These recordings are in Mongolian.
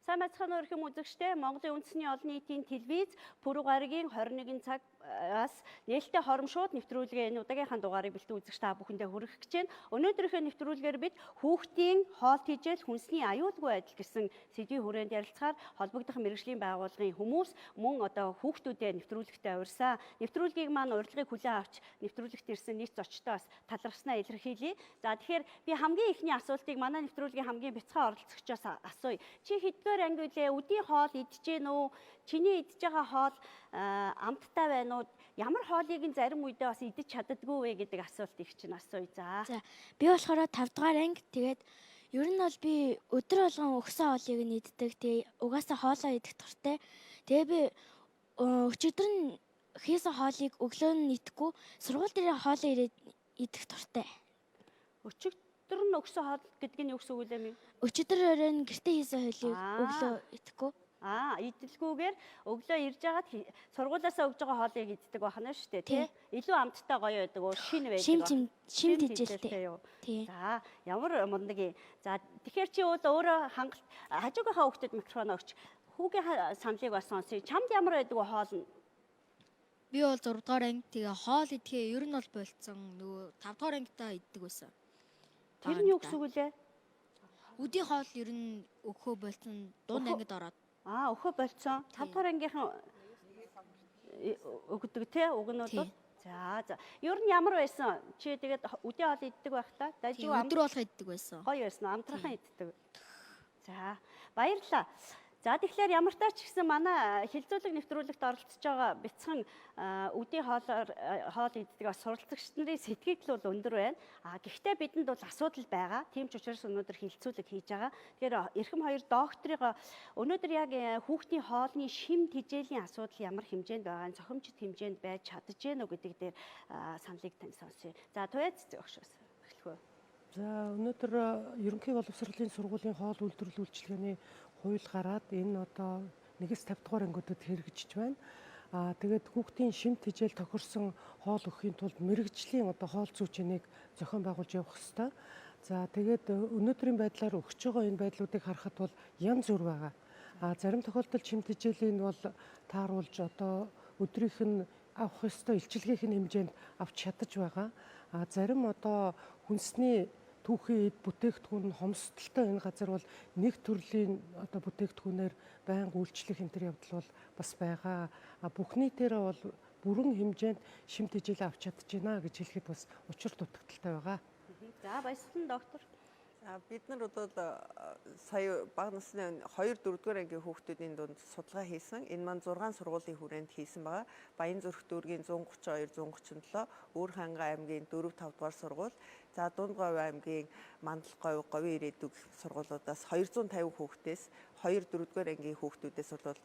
Сайн байцгаана уу эрхэм үзэгчдээ. Монголын үндэсний олон нийтийн телевиз Пүрэв гарагийн 21 цагаас нээлттэй хоромшууд нэвтрүүлгээ энэ удаагийнхаа дугаарыг бэлтэн үзэгч та бүхэндээ хүргэх гэж байна. Өнөөдрийнхөө нэвтрүүлгээр бид хүүхдийн хоол тэжээл хүнсний аюулгүй байдал гэсэн сэдвийн хүрээнд ярилцахаар холбогдох мэргэжлийн байгууллагын хүмүүс мөн одоо хүүхдүүдэд нэвтрүүлэгтээ урьсан. Нэвтрүүлгийг маань урилгыг хүлээн авч нэвтрүүлэгт ирсэн нийт зочдоо бас талархснаа илэрхийлье. За, тэгэхээр би хамгийн эхний асуултыг манай нэвтрүүлгийн хамгийн бяцхан оролцогчоос асууя. Чи хэддүгээр анги билээ? Үдийн хоол идэж гин үү? Чиний идэж байгаа хоол амттай байна уу? Ямар хоолыг нь зарим үедээ бас идэж чаддаггүй вэ гэдэг асуултыг чинь асууя. За. За, би болохоор 5 дугаар анги. Тэгээд ер нь бол би өдөр болгон өгсөн хоолыг нь иддэг. Тэгээ угаасаа хоолоо идэх дуртай. Тэгээ би өчигдөр нь хийсэн хоолыг өглөө нь идэхгүй, сургууль дээр хоолоо ирээд идэх дуртай. Өчигдөр нь өгсөн хоол гэдэг нь юу гэсэн үг вэ? Өчигдөр оройн гэртээ хийсэн хоолыг өглөө идэхгүй. Аа, идэлгүйгээр өглөө ирж байгаад сургуулиасаа өгж байгаа хоолыг иддэг байна шүү дээ, тий? Илүү амттай гоё байдаг уу? Шинэ байдаг. Шим шим тэжээлтэй юу? За, ямар мундаг юм. За, тэгэхээр чи бол өөрөө хангалт хажуугийнхаа хүүхдэд микрофон өгч хүүгийн саналыг бас сонсъё. Чамд ямар байдаг вэ хоол нь? Би бол 6 дугаар анги. Тэгээ хоол идэхээ ер нь бол болцсон. Нөгөө 5 дугаар ангидаа иддэг байсан. Тэр нь юу гэсэн үг лээ? Үдийн хоол ер нь өгөхөө болцсон. Дунд ангид ороод. Аа, өхөө болцсон. 5 дугаар ангийнхан өгдөг те, уг нь бол. За, за. Ер нь ямар байсан? Чи тэгээд үдийн хоол иддэг байх та? Дажгүй өдөр болгоо иддэг байсан. Гоё байсан уу? Амтрахан иддэг. За, баярлалаа. За, тэгэхээр ямар ч тач гэсэн манай хилцүүлэг нэвтрүүлэгт оролцож байгаа бяцхан үдийн хоолоор хоол иддэг бас суралцагч нарын сэтгэл бол өндөр байна. А гэхдээ бидэнд бол асуудал байгаа. Тийм ч учраас өнөөдөр хилцүүлэг хийж байгаа. Тэгэхээр эрхэм хоёр докторыг өнөөдөр яг хүүхдийн хоолны шим тэжээлийн асуудал ямар хэмжээнд байгаа, цохимжит хэмжээнд байж чадаж гэнэ үү гэдэг дээр саналыг тань сонсъё. За, туяа цэцэг өгшөөс эхлэх үү. За, өнөөдөр ерөнхий боловсролын сургуулийн хоол үйлдвэрлэл үйлчилгээний хууль гараад энэ одоо 1-5 дугаар ангиудад хэрэгжиж байна. Аа, тэгээд хүүхдийн шим тэжээл тохирсон хоол өгөхийн тулд мэргэжлийн одоо хоол зүйчнийг зохион байгуулж явах ёстой. За, тэгээд өнөөдрийн байдлаар өгч байгаа энэ байдлуудыг харахад бол янз бүр байгаа. Аа, зарим тохиолдолд шим тэжээлийн бол тааруулж одоо өдрийнх нь авах ёстой илчилгээх нь хэмжээнд авч чадаж байгаа. Аа, зарим одоо хүнсний түүхийн эд бүтээгдэхүүн нь хомсдолтой энэ газар бол нэг төрлийн одоо бүтээгдэхүүнээр байнга үйлчлэх энэ төр явдал бол бас байгаа. А бүх нийтээрээ бол бүрэн хэмжээнд шим тэжээл авч чадж байна гэж хэлэхэд бас учир дутагдaltaй байгаа. За, баярлалаа, доктор. За, бид нар бол сая бага насны 2 4-р ангийн хүүхдүүдийн дунд судалгаа хийсэн. Энэ маань 6 сургуулийн хүрээнд хийсэн байгаа. Баян зүрх дүүргийн 132 137, Өвөр хангай аймгийн 4 5 дугаар сургууль, за Дунд говь аймгийн Мандал говь, Говийн ирээдүг сургуулиудаас 250 хүүхдээс 2 4-р ангийн хүүхдүүдээс бол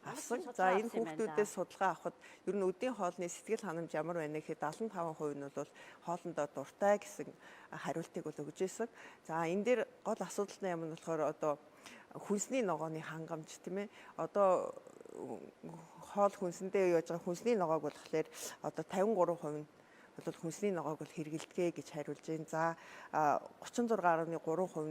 авсан. За, энэ хүүхдүүдээс судалгаа авахад ер нь үдийн хоолны сэтгэл ханамж ямар байна гэхэд 75% нь бол хоолндоо дуртай гэсэн хариултыг бол өгж ирсэн. За, энэ дээр гол асуудал нь юм нь болохоор одоо хүнсний ногооны хангамж, тийм ээ. Одоо хоол хүнсэндээ юу яаж байгаа хүнсний ногоог болохоор одоо 53% нь бол хүнсний ногоог бол хэрэгэлдэгэ гэж хариулж байна. За, 36.3%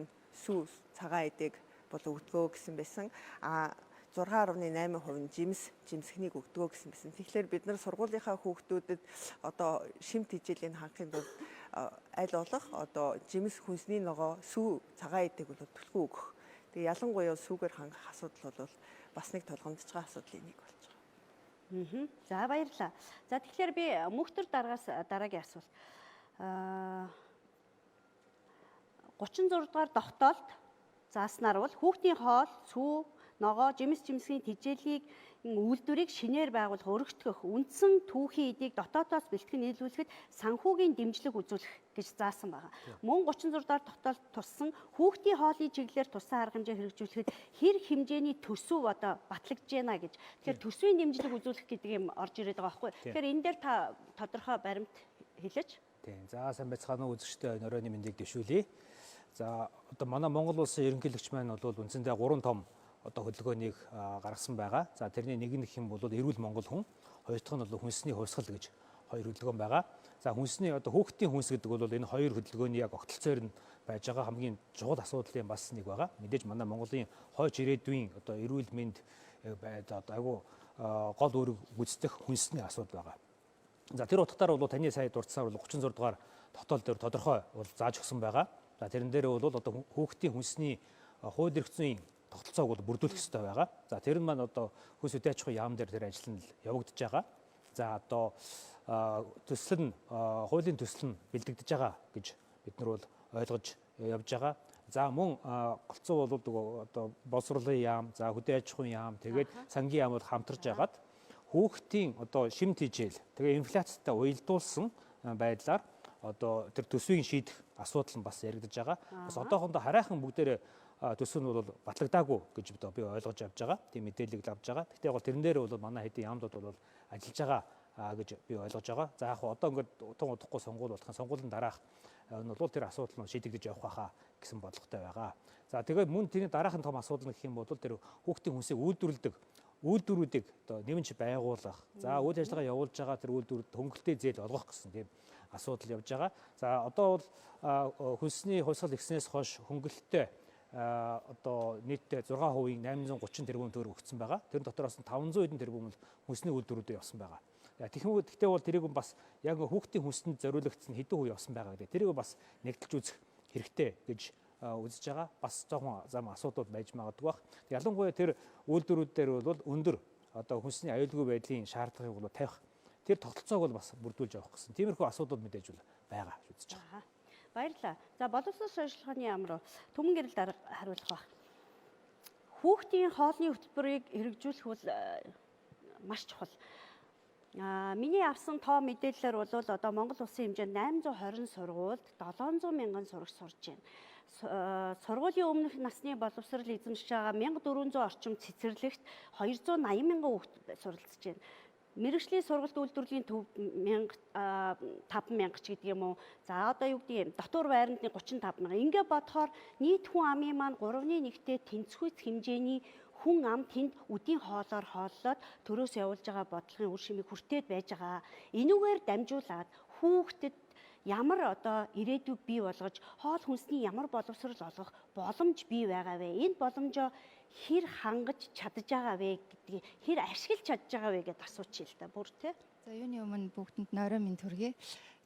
нь сүү цагаан эдийг бол өгдгөө гэсэн байсан. А 6.8% нь жимс, жимсгнийг өгдгөө гэсэн байсан. Тэгэхээр бид нар сургуулийнхаа хүүхдүүдэд одоо шим тэжээлийн хангахын тулд аль болох одоо жимс, хүнсний ногоо, сүү, цагаан эдийг бол түлхүү өгөх. Тэгээ ялангуяа сүүгээр хангах асуудал бол бас нэг тулгамдж байгаа асуудлын нэг болж байгаа. За, баярлалаа. За, тэгэхээр би мөхтөр дараагаас дараагийн асуулт. 36 дугаар тогтоолт зааснаар бол хүүхдийн хоол, сүү, ногоо, жимс, жимсгийн тэжээлийг үйлдвэрийг шинээр байгуулах, өргөтгөх, үндсэн түүхийн эдийг дотоодоос бэлтгэн нийлүүлэхэд санхүүгийн дэмжлэг үзүүлэх гэж заасан байгаа. Мөн 36 дугаар тогтоолт туссан хүүхдийн хоолны чиглэлээр туссан арга хэмжээ хэрэгжүүлэхэд хэр хэмжээний төсөв одоо батлагдж байна гэж. Тэгэхээр төсвийн дэмжлэг үзүүлэх гэдэг юм орж ирээд байгаа байхгүй. Тэгэхээр энэ дээр та тодорхой баримт хэлээч. Тийм. За, сайн байцгаана уу, үзэгчдээ оройн мэндийг дэвшүүлье. За, одоо манай Монгол улсын ерөнхийлөгч маань бол үндсэндээ 3 том одоо хөдөлгөөнийг гаргасан байгаа. За, тэрний нэг нь гэх юм бол эрүүл Монгол хүн, хоёр дахь нь бол хүнсний хувьсгал гэж хоёр хөдөлгөөн байгаа. За хүнсний одоо хүүхдийн хүнс гэдэг бол энэ хоёр хөдөлгөөний яг огтлцоор нь байж байгаа хамгийн чухал асуудлын бас нэг байгаа. Мэдээж манай Монголын хойч ирээдүйн одоо эрүүл мэнд байд одоо айгу гол үүрэг гүйцэтгэх хүнсний асуудал байгаа. За тэр утгаараа бол таны сая дурдсаар бол 36 дугаар тогтоол дээр тодорхой бол зааж өгсөн байгаа. За тэрэн дээр бол одоо хүүхдийн хүнсний хууль эрх зүйн тогтолцоог бол бүрдүүлэх ёстой байгаа. За тэр нь маань одоо хөлс хөдөө аж ахуйн яам дээр тэр ажил нь явагдаж байгаа. За одоо төсөл нь хуулийн төсөл нь бэлтгэгдэж байгаа гэж бид нар бол ойлгож явж байгаа. За мөн голцоо бол одоо боловсролын яам, за хөдөө аж ахуйн яам, тэгээд сангийн яам бол хамтарч байгаад хүүхдийн одоо шим тэжээл тэгээ инфляцтай уялдуулсан байдлаар одоо тэр төсвийг шийдэх асуудал нь бас яригдаж байгаа. Бас одоохондоо харайхан бүгдээрээ төсөв нь бол батлагдаагүй гэж би ойлгож авч байгаа. Тийм мэдээллийг авч байгаа. Гэхдээ яг бол тэрэн дээр бол манай хэдийн яамдууд бол ажиллаж байгаа гэж би ойлгож байгаа. За яг одоо ингээд тун удахгүй сонгуул болох нь сонгуулийн дараах нь бол тэр асуудал нь шийдэгдэж явах байхаа гэсэн бодлоготой байгаа. За тэгээд мөн тэрний дараахан том асуудал нь гэх юм бол тэр хүүхдийн хүнсийг үйлдвэрлэдэг үйлдвэрүүдийг одоо нэмж байгуулах. За үйл ажиллагаа явуулж байгаа тэр үйлдвэрүүд хөнгөлтэй зээл олгох гэсэн тийм асуудал явж байгаа. За одоо бол хөлсний хувьсгал ихснээс хойш хөнгөлөлттэй одоо нийтдээ 6%-ийн 830 тэрбум төгрөг өгсөн байгаа. Тэр дотроос нь 500 хэдэн тэрбум нь хүнсний үйлдвэрүүдэд явсан байгаа. Тэгэхдээ бол тэрийг бас яг хүүхдийн хүнсэнд зориулагдсан хэдэн хувь явсан байгаа гэдэг. Тэрийг бас нэгтэлж үзэх хэрэгтэй гэж үзэж байгаа. Бас жоохон зам асуудал байж магадгүй бах. Ялангуяа тэр үйлдвэрүүд дээр бол өндөр одоо хүнсний аюулгүй байдлын шаардлагыг бол тавих тэр тогтолцоог бол бас бүрдүүлж явах гэсэн. Тиймэрхүү асуудал мэдээж бол байгаа гэж үзэж байгаа. Баярлалаа. За боловсрол шаардлагын яам руу түмэн гэрэл дарга хариулах байх. Хүүхдийн хоолны хөтөлбөрийг хэрэгжүүлэх бол маш чухал. Миний авсан тоо мэдээллээр бол одоо Монгол улсын хэмжээнд 820 сургуульд 700 мянган сурагч сурж байна. Сургуулийн өмнөх насны боловсрол эзэмшиж байгаа 1400 орчим цэцэрлэгт 280 мянган хүүхэд суралцж байна. Мэргэжлийн сургалт үйлдвэрлэлийн төв 5000 ч гэдэг юм уу. За одоо юу гэдэг юм дотуур байранд 35 мянга. Ингээ бодохоор нийт хүн амын маань 3.1-тэй тэнцвэрт хэмжээний хүн ам тэнд үдийн хоолоор хооллоод төрөөс явуулж байгаа бодлогын үр шимийг хүртээд байж байгаа. Энүүгээр дамжуулаад хүүхдэд ямар одоо ирээдүйг бий болгож хоол хүнсний ямар боловсрол олгох боломж бий байгаа вэ? Энэ боломжоо хэр хангаж чадж байгаа вэ гэдгийг хэр ашиглаж чадж байгаа вэ гэдээ асуучих л та бүр тий. За юуны өмнө бүгдэнд нойроо минь төргий.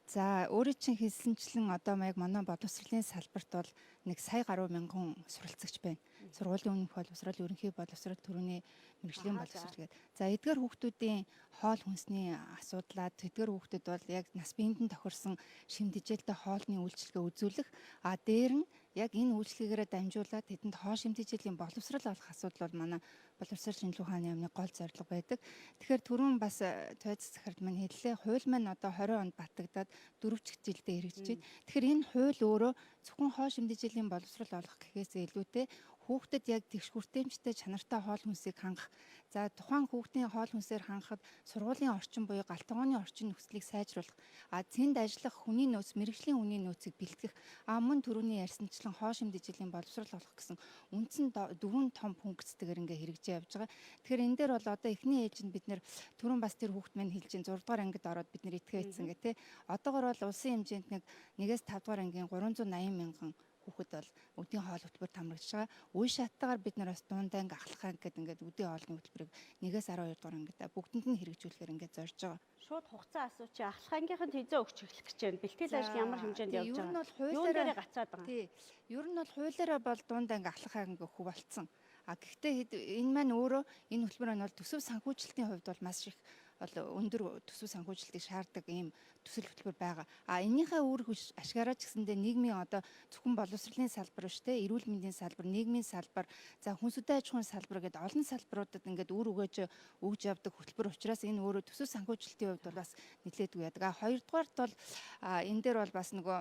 За өөрөө чинь хэлсэнчлэн одоо маяг манай боловсролын салбарт бол нэг сая гаруй мянган суралцагч байна. Сургуулийн өмнөх боловсрол, ерөнхий боловсрол, төрөний мэргэжлийн боловсрол гэдэг. За эдгээр хүүхдүүдийн хоол хүнсний асуудлаа тэдгээр хүүхдүүд бол яг нас биеинд нь тохирсон шим тэжээлтэй хоолны үйлчилгээ үзүүлэх, а дээр нь яг энэ үйлчилгээгээрээ дамжуулаад тэдэнд хоол шим тэжээлийн боловсрол олох асуудал бол манай боловсрол шинжилгээ ухааны яамны гол зорилго байдаг. Тэгэхээр түрүүн бас тойц захирал маань хэллээ. Хууль маань одоо 20 онд батлагдаад 4 жилдээ хэрэгжиж байна. Тэгэхээр энэ хууль өөрөө зөвхөн хоол шим тэжээлийн боловсрол олох гэхээс илүүтэй хүүхдэд яг тэгш хүртээмжтэй чанартай хоол хүнсийг хангах. За тухайн хүүхдийн хоол хүнсээр хангахад сургуулийн орчин буюу гал тогооны орчин нөхцөлийг сайжруулах, а цэнд ажиллах хүний нөөц, мэргэжлийн хүний нөөцийг бэлтгэх, а мөн түрүүний ярьсанчлан хоол шим тэжээлийн боловсрол олох гэсэн үндсэн дөрвөн том функцтэйгээр ингээ хэрэгжиж явж байгаа. Тэгэхээр энэ дээр бол одоо эхний ээлжинд бид нэр түрүүн бас тэр хүүхд маань хэлж чинь 6 дугаар ангид ороод бид нэр итгэе ийцэн гэх тээ. Одоогор бол улсын хэмжээнд нэг 1-ээс 5 дугаар ангийн 380 мянган хүүхэд бол өдийн хоол хөтөлбөр хамрагдаж байгаа. Үе шаттайгаар бид нар бас дунд анги, ахлах анги гэдэг ингээд өдийн хоолны хөтөлбөрийг 1-ээс 12 дугаар ангид бүгдэнд нь хэрэгжүүлэхээр ингээд зорж байгаа. Шууд хугацаа асууч. Ахлах ангийнхан хэзээ өгч эхлэх гэж байна. Бэлтгэл ажил ямар хэмжээнд явж байгаа? Ер нь бол хуулиараа гацаад байгаа. Тий. Ер нь бол хуулиараа бол дунд анги, ахлах анги өгөх болцсон. А гэхдээ энэ маань өөрөө энэ хөтөлбөр нь бол төсөв санхүүжилтийн хувьд бол маш их бол өндөр төсөв санхүүжилтийг шаарддаг ийм төсөл хөтөлбөр байгаа. А энэнийхээ үр ашгаараа ч гэсэндээ нийгмийн одоо зөвхөн боловсролын салбар биш те, эрүүл мэндийн салбар, нийгмийн салбар, за хүнс хөдөө аж ахуйн салбар гэдээ олон салбаруудад ингээд үр өгөөж өгж явдаг хөтөлбөр учраас энэ өөрөө төсөв санхүүжилтийн хувьд бол бас нэлээдгүй яадаг. А хоёрдугаарт бол энэ дээр бол бас нөгөө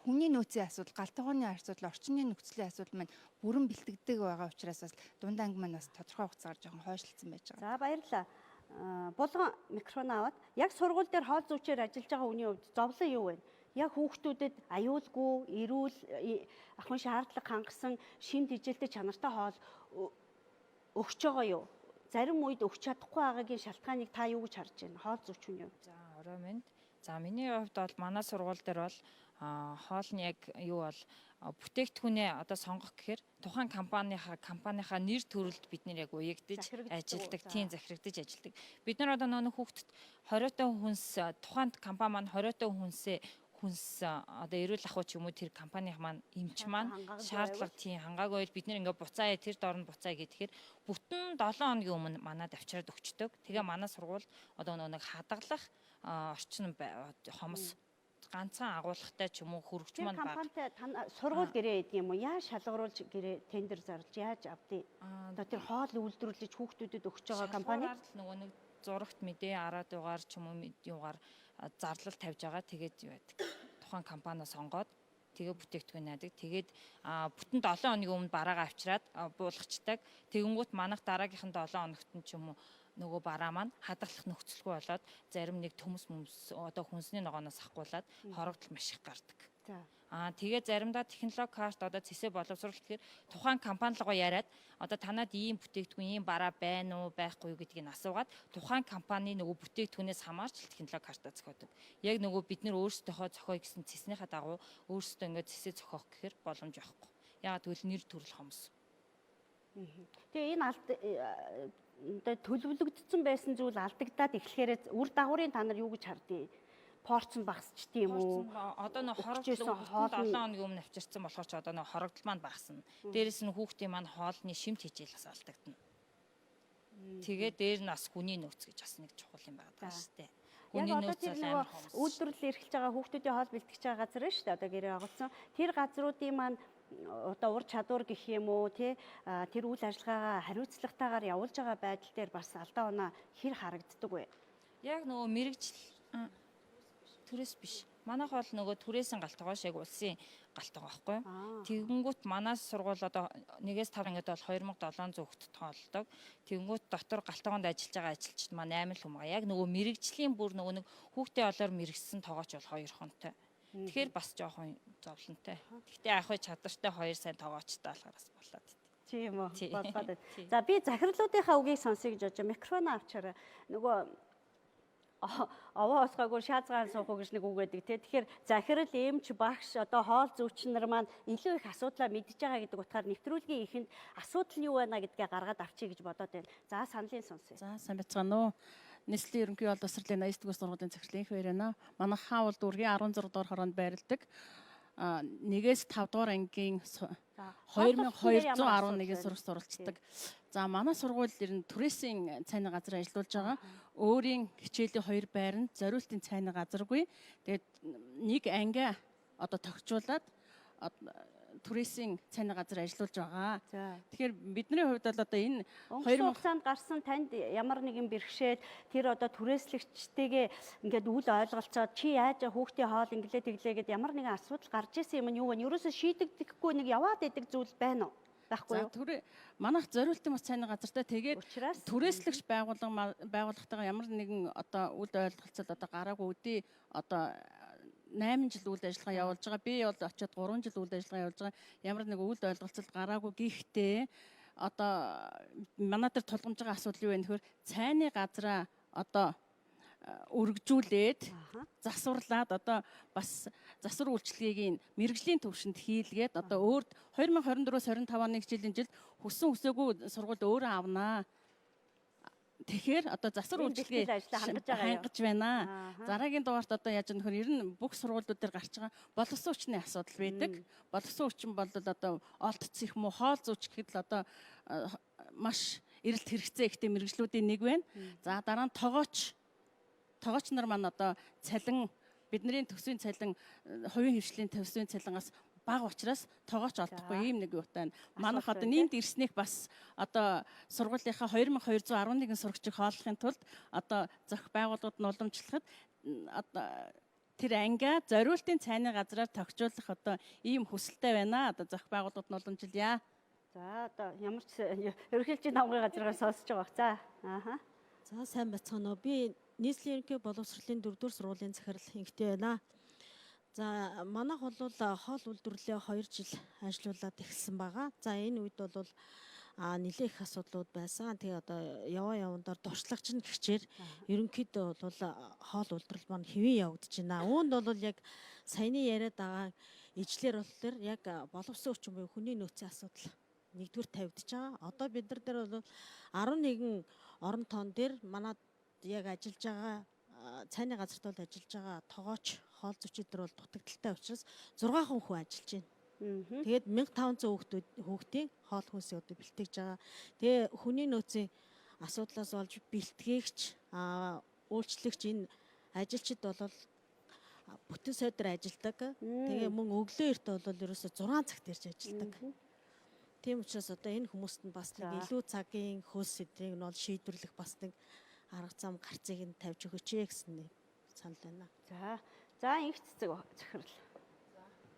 хүний нөөцийн асуудал, гал тогооны асуудал, орчны нөхцөлийн асуудал маань бүрэн бэлтгэдэг байгаа учраас бас дунд анги маань бас тодорхой хугацаагаар жоохон хойшлцсан байж байгаа. За баярлалаа. Булган микрофон аваад яг сургууль дээр хоол зүйчээр ажиллаж байгаа хүний хувьд зовлон юу вэ? Яг хүүхдүүдэд аюулгүй, эрүүл, ахуйн шаардлага хангасан шим тэжээлтэй чанартай хоол өгч байгаа юу? зарим үед өгч чадахгүй байгаагийн шалтгааныг та юу гэж харж байна? Хоол зүйчүүний хувьд. За, орой минь. За, миний хувьд бол манай сургууль дээр бол хоол нь яг юу бол бүтээгдэхүүнээ одоо сонгох гэхээр тухайн компанийнхаа нэр төрөлд бид нэр яг уягдаж ажилдаг, тийм захирагдаж ажилдаг. Бид нар одоо нөгөө хүүхдэд 20-той хүнс тухайн компани маань 20-той хүнсээ хүнс одоо эрүүл ахуй ч юм уу тэр компанийн маань эмч маань шаардлага тийм хангаагүй байвал бид нэр ингээ буцаая тэр дор нь буцаая гэхээр бүтэн 7 хоногийн өмнө манад авчираад өгчдөг. Тэгээ манай сургууль одоо нөгөө нэг хадгалах орчин хомос ганцхан агуулгатай ч юм уу хөрөгч маань баг. Компанитай сургууль гэрээ гэдэг юм уу? Яаж шалгаруулж гэрээ тендер зарлж яаж авдیں۔ Одоо тэр хоол үйлдвэрлэж хүүхдүүдэд өгч байгаа компани нөгөө нэг зурагт мэдээ араадугаар ч юм уу юугаар зарлал тавьж байгаа. Тэгээд юу байдаг. Тухайн компаниа сонгоод тэгээ бүтээгдэхүүн найдаг. Тэгээд бүтэн 7 хоногийн өмнө бараагаа авчираад буулгачдаг. Тэгэнгүүт манах дараагийнхан 7 хоногт нь ч юм уу нөгөө бараа маань хадгалах нөхцөлгүй болоод зарим нэг төмс мөмс одоо хүнсний ногооноос ахгуулаад хорогдол маш их гардаг. За. Тэгээ заримдаа технологи карт одоо цэсээ боловсруулах гэхээр тухайн компани руугаа яриад одоо танад ийм бүтээгдэхүүн ийм бараа байна уу байхгүй юу гэдгийг асуугаад тухайн компани нөгөө бүтээгдэхүүнээс хамаарч л технологи карта зохиодог. Яг нөгөө бид нэр өөрсдийнхөө зохиоё гэсэн цэснийхаа дагуу өөрсдөө ингээд цэсээ зохиох гэхээр боломж байхгүй. Яагаад гэвэл нэр төрөл хомс. Тэгээ энэ алд одоо төлөвлөгдсөн байсан зүйл алдагдаад эхлэхээр үр дагаврын та нар юу гэж хардیں۔ Порц нь багасчт юм уу? Одоо нөх хорогдол 7 хоногийн өмнө авчирсан болохоор ч одоо нөх хорогдол маань багасна. Дээрэс нь хүүхдийн маань хоолны шимт хичээл бас алдагдана. Тэгээ дээр нь бас хүний нөөц гэж бас нэг чухал юм байгаа шүү дээ. Хүний нөөц бол амар хомс. Үйлдвэрлэл эрхэлж байгаа хүүхдүүдийн хоол бэлтгэж байгаа газар шүү дээ. Одоо гэрээ оголцсон. Тэр газруудын маань одоо ур чадвар гэх юм уу тий тэр үйл ажиллагаагаа хариуцлагатайгаар явуулж байгаа байдал дээр бас алдаа оноо хэр харагддаг вэ? Яг нөгөө мэрэгжил түрээс биш. Манайх бол нөгөө түрээсэн галтгоо шиг улсын галтгоо байхгүй. Тэгэнгүүт манай сургууль одоо 1-ээс 5 ангид бол 2700 хүүхэд тоолдог. Тэгэнгүүт дотор галтгоонд ажиллаж байгаа ажилчид маань 8 л хүн байгаа. Яг нөгөө мэрэгжлийн бүр нөгөө нэг хүүхдээ олоор мэрэгсэн тоогооч бол 2 хонтой. Тэгэхээр бас жоохон зовлонтой. Гэхдээ яг хөө чадвартай хоёр сайн тоогоочтой болохоор бас болоод. Тийм үү. Болоод. За би захирлуудынхаа үгийг сонсъё гэж бодож микрофон авчаарай. Нөгөө овоо осгоогүй шаазгаан суух уу гэж нэг үг байдаг тий. Тэгэхээр захирал, эмч, багш одоо хоол зүйч нар маань илүү их асуудлаа мэдж байгаа гэдэг утгаар нэвтрүүлгийн эхэнд асуудал нь юу байна гэдгээ гаргаад авчий гэж бодоод байна. За саналын сонсъё. За сайн байцгаана уу. Нийслэлийн ерөнхий боловсролын 89 дугаар сургуулийн захирлын их баяр. Манай хаан дүүргийн 16 дугаар хороонд байрладаг. 1-ээс 5 дугаар ангийн 2211 сурагч суралцдаг. За манай сургууль ер нь түрээсийн цайны газар ажиллуулж байгаа. Өөрийн хичээлийн 2 байранд зориултын цайны газаргүй. Тэгээд нэг анги одоо тохижуулаад түрээсийн цайны газар ажиллуулж байгаа. Тэгэхээр бидний хувьд бол одоо энэ 2 хугацаанд гарсан танд ямар нэгэн бэрхшээл тэр одоо түрээслэгчтэйгээ ингээд үл ойлголцоод чи яаж хүүхдийн хоол инглээ тэглээ гэд ямар нэгэн асуудал гарч исэн юм нь юу вэ? Ерөөсөө шийдэгдэхгүй нэг яваад идэг зүйл байна уу? Байхгүй юу? За манайх зориултын бас цайны газартай тэгээд түрээслэгч байгууллагатайгаа ямар нэгэн одоо үл ойлголцол одоо гараагүй өдий одоо 8 жил үйл ажиллагаа явуулж байгаа. Би бол очиод 3 жил үйл ажиллагаа явуулж байгаа. Ямар нэг үйл ойлголцол гараагүй гэхдээ одоо манай дээр тулгамж байгаа асуудал юу вэ гэхээр цайны газраа одоо өргөжүүлээд засварлаад одоо бас засвар үйлчилгээг мэрэгжлийн төвшөнд хийлгээд одоо өөр 2024-өөс 25 оны хичээлийн жилд хүссэн хүсээгүй сургууль өөрөө авнаа. Тэгэхээр одоо засвар үйлчилгээ хангаж байна. Дараагийн дугаарт одоо яаж нөхөр ер нь бүх сургуулиуд дээр гарч байгаа боловсон хүчний асуудал байдаг. Боловсон хүчин бол одоо олдц их муу хоол зүйч гэхэд л одоо маш эрэлт хэрэгцээ ихтэй мэрэгжлүүдийн нэг байна. За дараа нь тогооч нар маань одоо цалин бидний төсвийн цалин хувийн хвшлийн төсвийн цалингаас бага учраас тогооч олдохгүй ийм нэг юутай байна. Манайх одоо ниймд ирснийх бас одоо сургуулийнхаа 2211 сурагчийг хооллохын тулд одоо зохи байгууллагууд нь уламжлахад одоо тэр ангиа зориултын цайны газраар тохижуулах одоо ийм хүсэлтэй байна. Одоо зохи байгууллагууд нь уламжилъя. За одоо ямар ч ерөнхийлөгчийн намгын газраар сонсож байгаа бах. За ааха. За сайн байцгаана уу. Би нийслэлийн ерөнхий боловсролын 4-р сургуулийн захирал Инхтэй байна. За манайх бол хоол үйлдвэрлэлээ 2 жил ажиллуулад эхэлсэн байгаа. За энэ үед бол Нилээх асуудлууд байсан. Тэгээ одоо яваа явандаар туршлагч нь гिचээр ерөнхийдөө бол хоол үйлдвэрлэл маань хэвэн явагдаж байна. Үүнд бол яг саяны яриад байгаа ижлэр болохоор яг боловсон хүчин буюу хүний нөөцийн асуудал нэгдүгээр тавигдаж байгаа. Одоо бид нар дээр бол 11 орон тоон дээр манай яг ажиллаж байгаа цайны газарт бол ажиллаж байгаа тогооч хоол зүйчид нар бол дутагдалтай учраас 6 хүн ажиллаж байна. Тэгээд 1500 хүүхдийн хоол хүнсийг одоо бэлтгэж байгаа. Тэгээ хүний нөөцийн асуудлаас болж бэлтгэгч, үйлчлэгч энэ ажилчид бол бүтэн сойдор ажилладаг. Тэгээ мөн өглөө эрт бол ерөөсө 6 цагт ирж ажилладаг. Тийм учраас одоо энэ хүмүүст нь бас нэг илүү цагийн хөлс сэдрийг нь бол шийдвэрлэх бас нэг арга зам гарцыг нь тавьж өгөөч ээ гэсэн санал байна. За инх цэцэг захирал.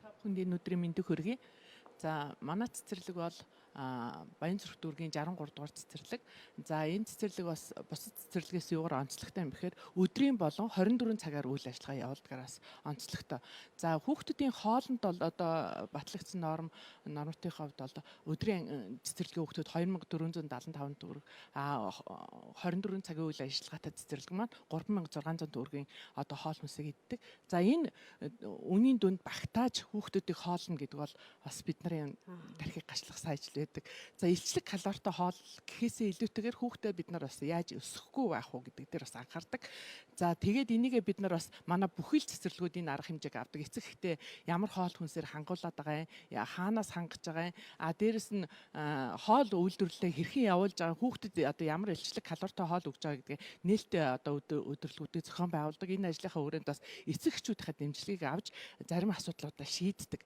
Та бүхэнд энэ өдрийн мэндийг хүргэе. За манай цэцэрлэг бол Баянзүрх дүүргийн 63 дугаар цэцэрлэг. За энэ цэцэрлэг бас бусад цэцэрлэгээс юугаар онцлогтой юм бэхээр өдрийн болон 24 цагаар үйл ажиллагаа явуулдгаараас онцлогтой. За хүүхдүүдийн хоолнд бол одоо батлагдсан нормын хувьд бол өдрийн цэцэрлэгийн хүүхдүүд 2475 төгрөг, 24 цагийн үйл ажиллагаатай цэцэрлэг маань 3600 төгрөгийн одоо хоол хүнсийг иддэг. За энэ үнийн дүнд багтааж хүүхдүүдийг хоолно гэдэг бол бас бидний тархийг гачлах ажил байдаг. За илчлэг калоритой хоол гэхээсээ илүүтэйгээр хүүхдээ бид нар бас яаж өсөхгүй байх уу гэдэг дээр бас анхаардаг. За тэгээд энийгээ бид нар бас манай бүхэл цэцэрлэгүүд энэ арга хэмжээг авдаг. Эцэг эхтэй ямар хоол хүнсээр хангуулад байгаа юм, хаанаас хангаж байгаа юм, дээрэс нь хоол үйлдвэрлэлээ хэрхэн явуулж байгаа, хүүхдэд одоо ямар илчлэг калоритой хоол өгж байгаа гэдгээ нээлттэй одоо өдөрлгүүдийг зохион байгуулдаг. Энэ ажлынхаа хүрээнд бас эцэг эхчүүдийнхээ дэмжлэгийг авч зарим асуудлуудаа шийддэг.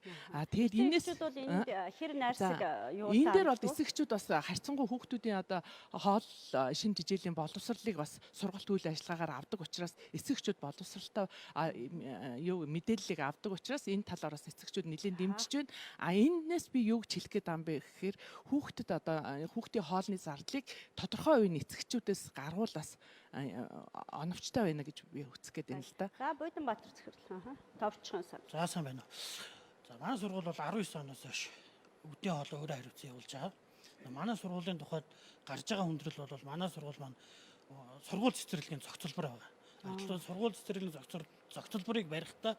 Тэгээд энэс бол энд хэр найрсаг юу энэ дээр бол эцэг эхчүүд бас харьцангуй хүүхдүүдийн одоо хоол шим жижээлийн боловсролыг бас сургалт үйл ажиллагаагаар авдаг учраас эцэг эхчүүд боловсралтай юу мэдээллийг авдаг учраас энэ талаар бас эцэг эхчүүд нэлээд дэмжиж байна. Энээс би юу гэж хэлэх гээд байгаа юм бэ гэхээр хүүхдэд одоо хүүхдийн хоолны зардлыг тодорхой үеийн эцэг эхчүүдээс гаргуулаас оновчтой байна гэж би үзэх гээд байна л да. За Буйданбаатар захирал. Товчхон сан. За сайн байна уу. За манай сургууль бол 19 оноос хойш үдийн хоолой өөрөө хариуцсан явуулж байгаа. Манай сургуулийн тухайд гарч байгаа хүндрэл бол манай сургууль маань сургууль цэцэрлэгийн зохицолбор байгаа. Гэтэл сургууль цэцэрлэгийн зохицолборыг барихтаа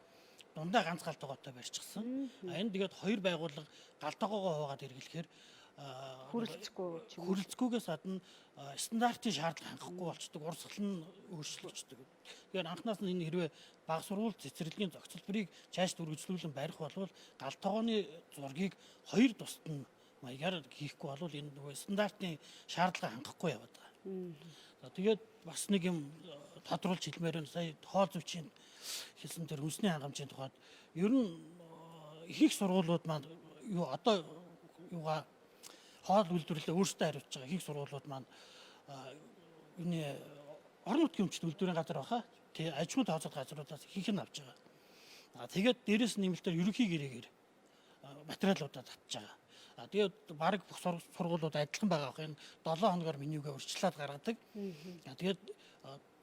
дундаа ганц гал тогоотой барьчихсан. Энэ тэгээд хоёр байгууллага гал тогоогоо хуваагаад хэрэглэхээр хүрэлцэхгүй хүрэлцэхгүйгээс гадна стандартын шаардлага хангахгүй болчдөг, урсгал нь өөрчлөгддөг. Тэгэхээр анханаас нь энэ хэрвээ баг сургууль цэцэрлэгийн зохицолборыг чааш үргэлжлүүлэн барих болвол гал тогооны зургийг хоёр тусад нь маягаар хийхгүй болвол энэ нөгөө стандартын шаардлага хангахгүй яваад байгаа. За тэгээд бас нэг юм тодруулж хэлмээр байна. Сая хоол зүйчийн хэлсэн тэр хүнсний хангамжийн тухайд ер нь их сургуулиуд маань юу одоо юугаа хоол үйлдвэрлэлээ өөрсдөө хариуцж байгаа их сургуулиуд маань юуны орон нутгийн өмчт үйлдвэрийн газар байхаа. Тэгээ аж ахуйн тооцоолох газруудаас ихэнх нь авч байгаа. Тэгээд дээрэс нь нэмэлтээр ерөнхий гэрээгээр материалуудаа татж байгаа. Тэгээд бараг бүх сургуулиуд адилхан байгаа бах. Энэ 7 хоногоор менюгээ өөрчлөлт гаргадаг. Тэгээд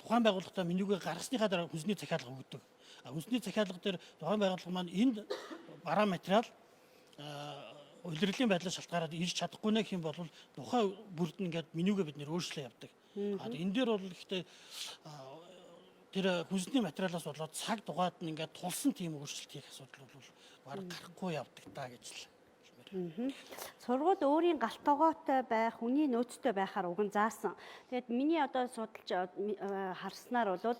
тухайн байгууллагатай менюгээ гаргасныхаа дараа хүнсний захиалга өгдөг. Хүнсний захиалга дээр тухайн байгууллага маань энэ бараа материал улирлын байдлаас шалтгаалаад ирж чадахгүй нэ гэх юм бол тухайн бүрд нь ингээд менюгээ бид нэр өөрчлөө явдаг. Энэ дээр бол гэхдээ тэр хүнсний материалаас болоод цаг дугаад нь ингээд тулсан тийм өөрчлөлт хийх асуудал бол бараг гарахгүй явдаг та гэж л хэлмээр. Сургууль өөрийн гал тогоотой байх, хүний нөөцтэй байхаар уг нь заасан. Тэгээд миний одоо судалж харснаар бол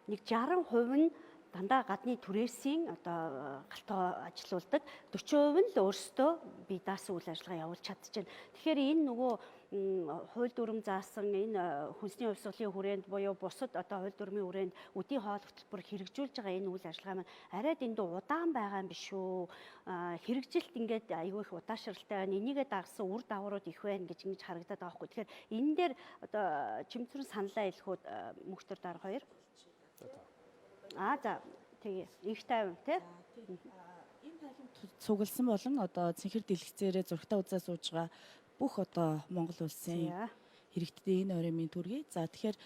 нэг 60% нь дандаа гадны түрээсийн одоо гал тогоо ажилуулдаг. 40% нь л өөрсдөө бие даасан үйл ажиллагаа явуулж чадчихэв. Тэгэхээр энэ нөгөө хууль дүрм заасан энэ хүнсний хувьсгалын хүрээнд буюу бусад одоо хууль дүрмийн хүрээнд үдийн хоол хөтөлбөр хэрэгжүүлж байгаа энэ үйл ажиллагаа маань арай дэндүү удаан байгаа юм биш үү? Хэрэгжилт ингээд айгүй их удаашралтай байна. Энийгээ дагсан үр дагаврууд их байна гэж ингэж харагдаад байгаа байхгүй. Тэгэхээр энэ дээр одоо чимцрэн саналаа хэлэхүүд мөхтөр дарга хоёр. За тэгээ их тайван тий. Энэ танхимд цугласан болон одоо цэнхэр дэлгэцээрээ зурагтаа үзээ сууж байгаа бүх одоо Монгол улсын Иргэддээ энэ оройн мэнд хүргэе. За тэгэхээр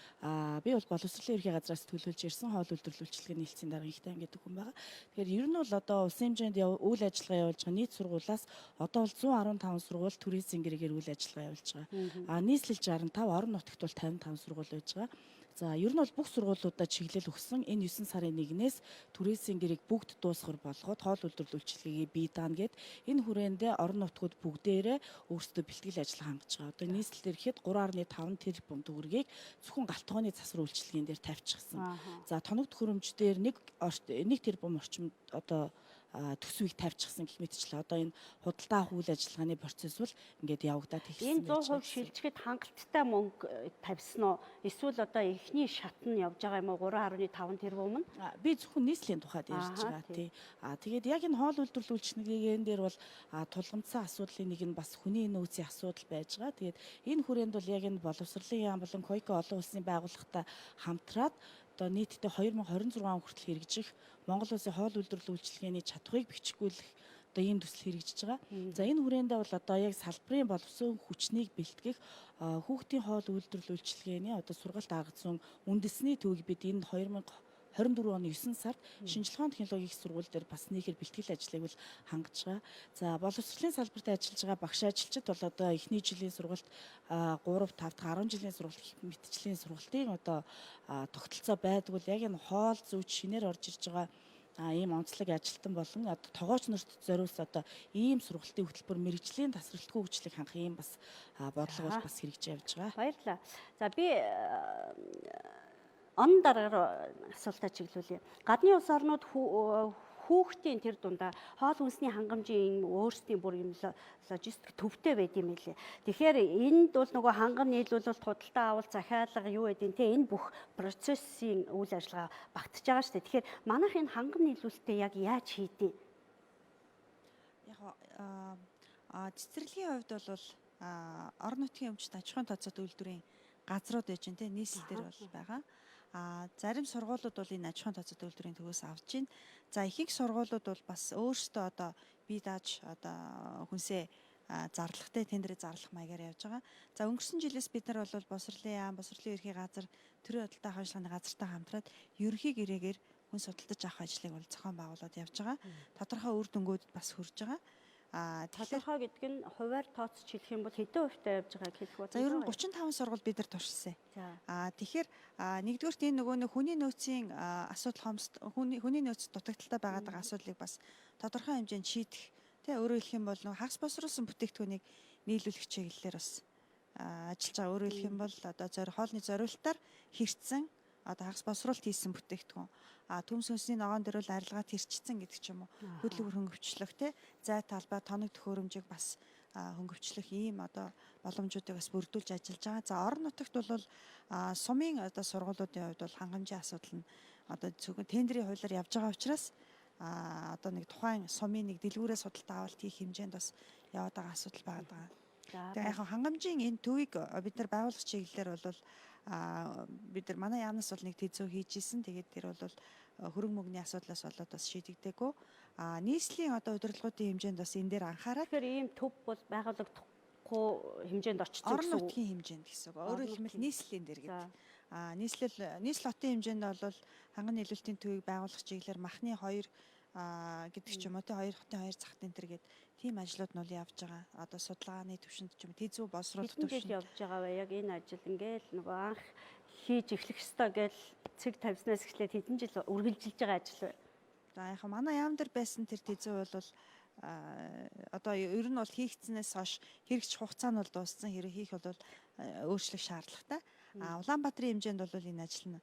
би бол боловсролын ерхий газраас төлөөлж ирсэн хоол үйлдвэрлэл үйлчилгээний хэлтсийн дарга Ихтан гэдэг хүн байгаа. Тэгэхээр ер нь бол одоо улсын хэмжээнд үйл ажиллагаа явуулж байгаа нийт сургуулиас одоо бол 115 сургууль түрээсийн гэрээгээр үйл ажиллагаа явуулж байгаа. Нийслэл 65, орон нутагт бол 55 сургууль байж байгаа. За ер нь бол бүх сургуулиудад чиглэл өгсөн. Энэ 9 сарын 1-ээс түрээсийн гэрээг бүгд дуусгар болгоод хоол үйлдвэрлэл үйлчилгээг бий даана гэд энэ хүрээндээ орон нутгууд бүгдээрээ өөрсдөө бэлтгэл ажил хангаж байгаа. Одоо нийслэл дээр ихэд 3.5 тэрбум төгрөгийг зөвхөн галт тогооны засвар үйлчилгээн дээр тавьчихсан. За тоног төхөөрөмж дээр 1 тэрбум орчим одоо төсвийг тавьчихсан гэх мэтчлээ. Одоо энэ худалдаа авах үйл ажиллагааны процесс бол ингээд явагдаад эхэлсэн. Энэ 100% шилжихэд хангалттай мөнгө тавьсан уу? Эсвэл одоо эхний шат нь явж байгаа юм уу? 3.5 тэрбум нь? Би зөвхөн нийслэлийн тухайд ярьж байгаа тий. Тэгээд яг энэ хоол үйлдвэрлэл үйлчилгээн дээр бол тулгамдсан асуудлын нэг нь бас хүний нөөцийн асуудал байж байгаа. Тэгээд энэ хүрээнд бол яг энэ боловсролын яам болон КОЙКО олон улсын байгууллагатай хамтраад одоо нийтдээ 2026 он хүртэл хэрэгжих Монгол улсын хоол үйлдвэрлэл үйлчилгээний чадварыг бичгүүлэх одоо ийм төсөл хэрэгжиж байгаа. За энэ хүрээндээ бол одоо яг салбарын боловсон хүчнийг бэлтгэх хүүхдийн хоол үйлдвэрлэл үйлчилгээний одоо сургалт арга зүйн үндэсний төвийг бид энэ 2024 оны 9 сард шинжилгээ ухааны технологийн их сургууль дээр бас нийхэр бэлтгэл ажлыг бол хангаж байгаа. За боловсролын салбарт ажиллаж байгаа багш ажилчид бол одоо эхний жилийн сургалт 3 5 дахь 10 жилийн сургалт гэх мэтчлийн сургалтын одоо тогтолцоо байдаг бол яг энэ хоол зүйч шинээр орж ирж байгаа ийм онцлог ажилтан болон одоо тогооч нарт зориулсан одоо ийм сургалтын хөтөлбөр мэрэгжлийн тасралтгүй хөгжлийг хангах ийм бас бодлого бол бас хэрэгжиж явж байгаа. Баярлалаа. За би он даргаар асуултаа чиглүүлье. Гадны улс орнууд хүүхдийн тэр дундаа хоол хүнсний хангамжийн өөрсдийн бүр юм логистик төвтэй байд юм билээ. Тэгэхээр энд бол нөгөө хангам нийлүүлэлт, худалдаа авалт, захиалга юу гэдэг нь те энэ бүх процессын үйл ажиллагаа багтж байгаа шүү дээ. Тэгэхээр манайх энэ хангам нийлүүлэлтээ яг яаж хийдیں? Яг цэцэрлэгийн хувьд бол орон нутгийн өмчт аж ахуйн тооцоот үйлдвэрийн газрууд байж гэн те нийслэл дээр бол байгаа. Зарим сургуулиуд бол энэ аж ахуйн тооцоот үйлдвэрийн төвөөс авч байна. За ихэнх сургуулиуд бол бас өөрсдөө одоо бие дааж одоо хүнсээ зарлахтай тендерээ зарлах маягаар явж байгаа. За өнгөрсөн жилээс бид нар бол боловсролын яам, боловсролын ерхий газар, төрийн худалдаа авах газартай хамтраад ерөнхий гэрээгээр хүн судалдаж авах ажлыг бол зохион байгуулад явж байгаа. Тодорхой үр дүнгуудад бас хүрж байгаа. Тодорхой гэдэг нь хувиар тооцож хэлэх юм бол хэдэн хувьтай явж байгааг хэлэх бол. За ер нь 35 сургууль бид нар туршилсан. Тэгэхээр нэгдүгüрт энэ нөгөө нэг хүний нөөцийн асуудал хомсд хүний нөөц дутагдaltaй байгаад байгаа асуудлыг бас тодорхой хэмжээнд шийдэх. Тэ өөрөөр хэлэх юм бол нөгөө хагас босруулсан бүтээгдэхүүнийг нийлүүлэх чиглэлээр бас ажиллаж байгаа. Өөрөөр хэлэх юм бол одоо хоолны зориултаар хэрцэн одоо хагас босруулалт хийсэн бүтээгдэхүүн төмс хүнсний ногоон дөрвөл арилгаад хэрчсэн гэдэг ч юм уу. Хөдөлгөр хөнгөвчлөх те зай талбай тоног төхөөрөмжийг бас хөнгөвчлөх ийм одоо боломжуудыг бас бүрдүүлж ажиллаж байгаа. За орон нутагт бол сумын одоо сургуулиудын хувьд бол хангамжийн асуудал нь одоо зөвхөн тендерийн хуулиар явж байгаа учраас одоо нэг тухайн сумын нэг дэлгүүрээ судалдаа авалт хийх хэмжээнд бас яваад байгаа асуудал байгаа даа. Тэгээ яг хангамжийн энэ төвийг бид нар байгуулах чиглэлээр бол бид нар манай яамнаас бол нэг тэзүү хийж исэн. Тэгээд тэр бол хөрөнгө мөнгөний асуудлаас болоод бас шийдэгдээгүй. Нийслэлийн одоо удирдлагуудын хэмжээнд бас энэ дээр анхаарал. Тэгэхээр ийм төв бол байгуулагдахгүй хэмжээнд очсон гэсэн үг. Орон нутгийн хэмжээнд гэсэн үг. Өөрөөр хэлбэл нийслэлийн дээр гэдэг. Нийслэл хотын хэмжээнд бол ханган нийлүүлэлтийн төвийг байгуулах чиглэлээр махны 2 гэдэг ч юм уу те 2 хотын 2 захт энэ төр гээд тийм ажлууд нь бол явж байгаа. Одоо судалгааны төвшөнд ч юм тэзүү боловсруулах төвшөнд явж байгаа бай. Яг энэ ажил ингээл нөгөө анх хийж эхлэх ёстой гэж цэг тавьснаас эхлээд хэдэн жил үргэлжилж байгаа ажил бай. За яг манай яам дээр байсан тэр тэзүү бол одоо ер нь бол хийгдсэнээс хойш хэрэгжих хугацаа нь бол дууссан. Хэрэг хийх бол өөрчлөх шаардлагатай. Улаанбаатарын хэмжээнд бол энэ ажил нь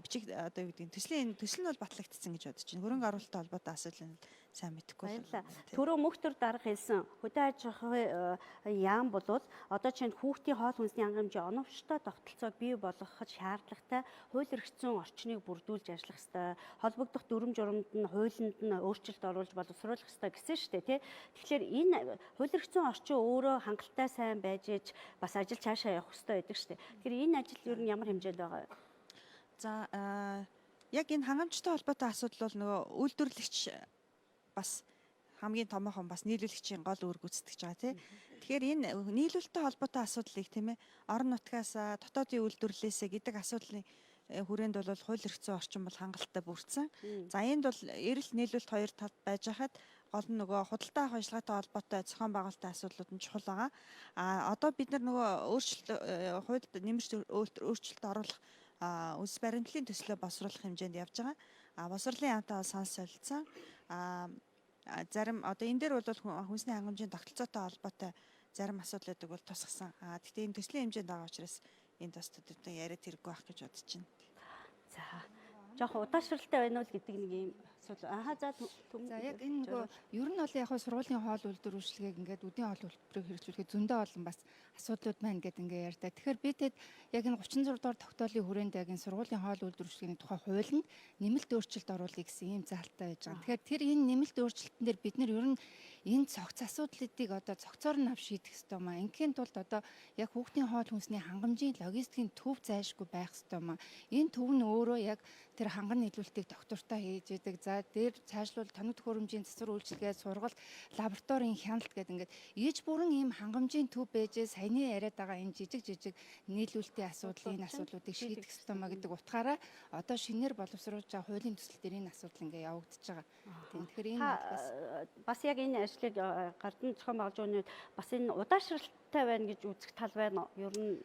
бичиг одоо юу гэдэг нь төслийн төсөл нь бол батлагдсан гэж бодож байна. Хөрөнгө оруулалттай холбоотой асуудал нь сайн мэдэхгүй. Баярлалаа. Түрүү мөхтөр дарга хэлсэн хөдөө аж ахуйн яам болвол одоо чинь хүүхдийн хоол хүнсний хангамжийн оновчтой тогтолцоог бий болгоход шаардлагатай хууль эрх зүйн орчныг бүрдүүлж ажиллах ёстой. Холбогдох дүрм журамд нь хуулинд нь өөрчлөлт оруулж боловсруулах ёстой гэсэн шүү дээ, тий. Тэгэхээр энэ хууль эрх зүйн орчин өөрөө хангалттай сайн байж иж бас ажил цаашаа явах ёстой байдаг шүү дээ. Тэгэхээр энэ ажил ер нь ямар хэмжээнд байгаа вэ? За яг энэ хангамжтай холбоотой асуудал бол нөгөө үйлдвэрлэгч бас Хамгийн томоохон бас нийлүүлэгчийн гол үүрэг гүйцэтгэж байгаа тий. Тэгэхээр энэ нийлүүлэлттэй холбоотой асуудлыг, тийм ээ, орон нутгаас, дотоодын үйлдвэрлэлээсээ гэдэг асуудлын хүрээнд бол хууль эрх зүйн орчин бол хангалттай бүрдсэн. За, энд бол эрэлт, нийлүүлэлт хоёр талд байж хахад гол нь нөгөө худалдаа авах ажиллагаатай холбоотой зохион байгуулалтын асуудлууд нь чухал байгаа. А одоо бид нар нөгөө өөрчлөлт, хуульд нэмэрч өөрчлөлт оруулах үндэс баримтлалын төслөө боловсруулах хэмжээнд явж байгаа. А боловсролын яамтай бол санал солилцсон. А зарим одоо энэ дээр бол хүнсний хангамжийн тогтолцоотой холбоотой зарим асуудлуудыг бол тусгасан. А гэхдээ энэ төслийн хэмжээнд байгаа учраас энд бас төдийдөн яриад хэрэггүй байх гэж бодож байна. За, жоохон удаашралтай байна уу гэдэг нэг юм асуудал. Аха, за. За, яг энэ нөгөө ер нь бол яг хөө сургуулийн хоол үйлдвэр үйлчилгээг ингээд үдийн хоол үйлдвэрийг хэрэгжүүлэхэд зөндөө олон бас асуудлууд байна гэдэг ингээ ярьдаг. Тэгэхээр би тэд яг энэ 36 дугаар тогтоолын хүрээнд яг энэ сургуулийн хоол үйлдвэр үйлчилгээний тухай хуулинд нэмэлт өөрчлөлт оруулъя гэсэн ийм заалттай байж байгаа. Тэгэхээр тэр энэ нэмэлт өөрчлөлтөн дээр бид нар ер нь энэ цогц асуудлыг одоо цогцоор нь авч шийдэх ёстой маа. Ингийн тулд одоо яг хүүхдийн хоол хүнсний хангамжийн логистикийн төв зайлшгүй байх ёстой маа. Энэ төв нь өөрөө яг тэр ханган нийлүүлэлтийг доктортой хийж идэг. За, дээр цаашлуул тоног төхөөрөмжийн засвар үйлчилгээ, сургалт, лабораторийн хяналт гэдэг ингээд иж бүрэн ийм хангамжийн төв байжээ саяны яриад байгаа энэ жижиг жижиг нийлүүлэлтийн асуудлын энэ асуудлуудыг шийдэх ёстой маа гэдэг утгаараа одоо шинээр боловсруулж байгаа хуулийн төсөл дээр энэ асуудал ингээ явагдаж байгаа. Тийм, тэгэхээр энэ бас бас яг энэ ажлыг гардан зохион байгуулж байгаа нь бас энэ удаашралтай байна гэж үзэх тал байна уу? Ер нь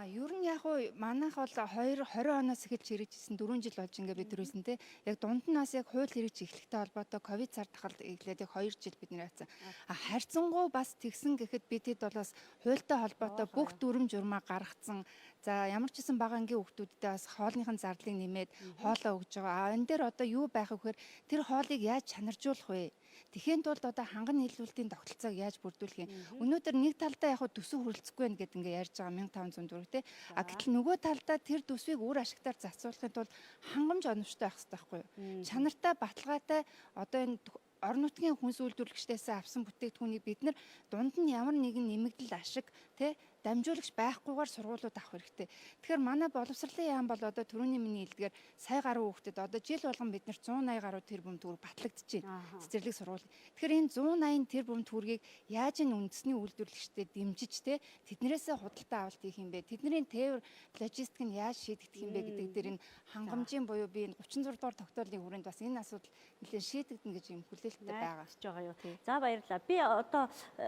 Ер нь яг уу манайх бол 2 20 оноос эхэлж хэрэгжижсэн, 4 жил болж ингээ бид төрүүлсэн те. Яг дунд нь бас яг хууль хэрэгж эхлэхтэй холбоотой ковид цар тахал эхлээд яг 2 жил бид нэр явцсан. А харьцангуй бас тэгсэн гэхэд бид хэд бол бас хуультай холбоотой бүх дүрм журмаа гаргацсан. За, ямар ч гэсэн бага ангийн хүүхдүүдтэй бас хоолныхын зардлыг нэмээд хоолоо өгж байгаа. А энэ дээр одоо юу байх вэ гэхээр тэр хоолыг яаж чанаржуулах вэ? Тэхийн тулд одоо ханган нийлүүлэлтийн тогтолцоог яаж бүрдүүлэх юм? Өнөөдөр нэг талдаа яг төсөв хүрэлцэхгүй байна гэдээ ингээ ярьж байгаа 1500 төгрөг те. А гэтэл нөгөө талдаа тэр төсвийг үр ашигтаар зарцуулахын тулд хангамж оновчтой байх хэрэгтэй байхгүй юу? Чанартай, баталгаатай одоо энэ орон нутгийн хүнс үйлдвэрлэгчдээс авсан бүтээгдэхүүнийг бид нар дунд нь ямар нэгэн нэмэгдэл ашиг те дамжуулагч байхгүйгээр сургуулиуд авах хэрэгтэй. Тэгэхээр манай боловсролын яам бол одоо түрүүний миний хэлдгээр сая гаруй хүүхдэд одоо жил болгон бид нар 180 гаруй тэрбум төгрөг батлагдаж байна. Цэцэрлэг сургууль. Тэгэхээр энэ 180 тэрбум төгрөгийг яаж энэ үндэсний үйлдвэрлэгчдэд дэмжиж те тэднэрээсээ худалдаа авалт хийх юм бэ? Тэдний тээвэр логистик нь яаж шийдэгдэх юм бэ гэдэг дээр энэ хангамжийн буюу би энэ 36 дугаар тогтоолын хүрээнд бас энэ асуудал нэлээд шийдэгдэнэ гэж юм хүлээлттэй байгаа. Байгаа юу. За, баярлалаа. Би одоо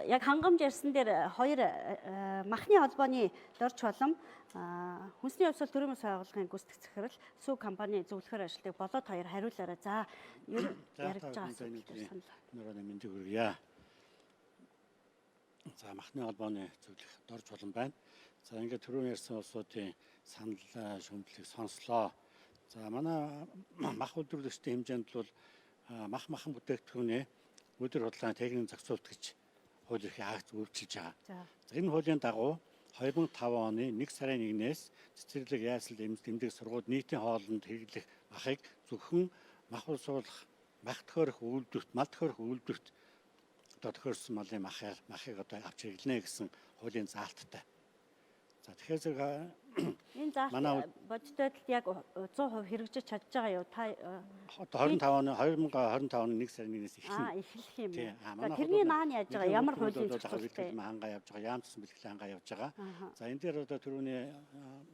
яг хангамж ярьсан дээр хоёр махны холбооны дорж болон хүнсний хувьсгал төрийн бас байгууллагын гүйцэтгэх захирал, сүү компани зөвлөхөр ажилладаг болоод хоёр хариулаарай. За, ер нь яригдж байгаа асуудал санал. Нөрөө мэндийг хүргье. За, махны холбооны зөвлөх дорж болон байна. За, ингээд түрүүн ярьсан улсуудын санал шүүмжлэлийг сонслоо. За, манай мах үйлдвэрлэгчдийн хэмжээнд бол мах махан бүтээгдэхүүний үйлдвэр худлааны техникийн зохицуулалт гэж хууль эрхийн акт үйлчилж байгаа. За, энэ хуулийн дагуу 2005 оны 1 сарын 1-ээс цэцэрлэг, ясал, эмнэлэг, сургууль нийтийн хооллонд хэрэглэх махыг зөвхөн мах боловсруулах, мах төхөөрөх үйлдвэрт, мал төхөөрөх үйлдвэрт одоо төхөөрсөн малын махыг одоо авч хэрэглэнэ гэсэн хуулийн заалттай. За, тэгэхээр зэрэг энэ заалт бодит байдалд яг 100% хэрэгжиж чадж байгаа юу? Та одоо 25 оны 2025 оны 1 сарын 1-ээс эхэлнэ. Эхлэх юм. За, тэрний наан яаж байгаа? Ямар хуулийн зохицуулттай хангаа явж байгаа? Яамцсан бэлтгэл хангаа явж байгаа. За, энэ дээр одоо түрүүний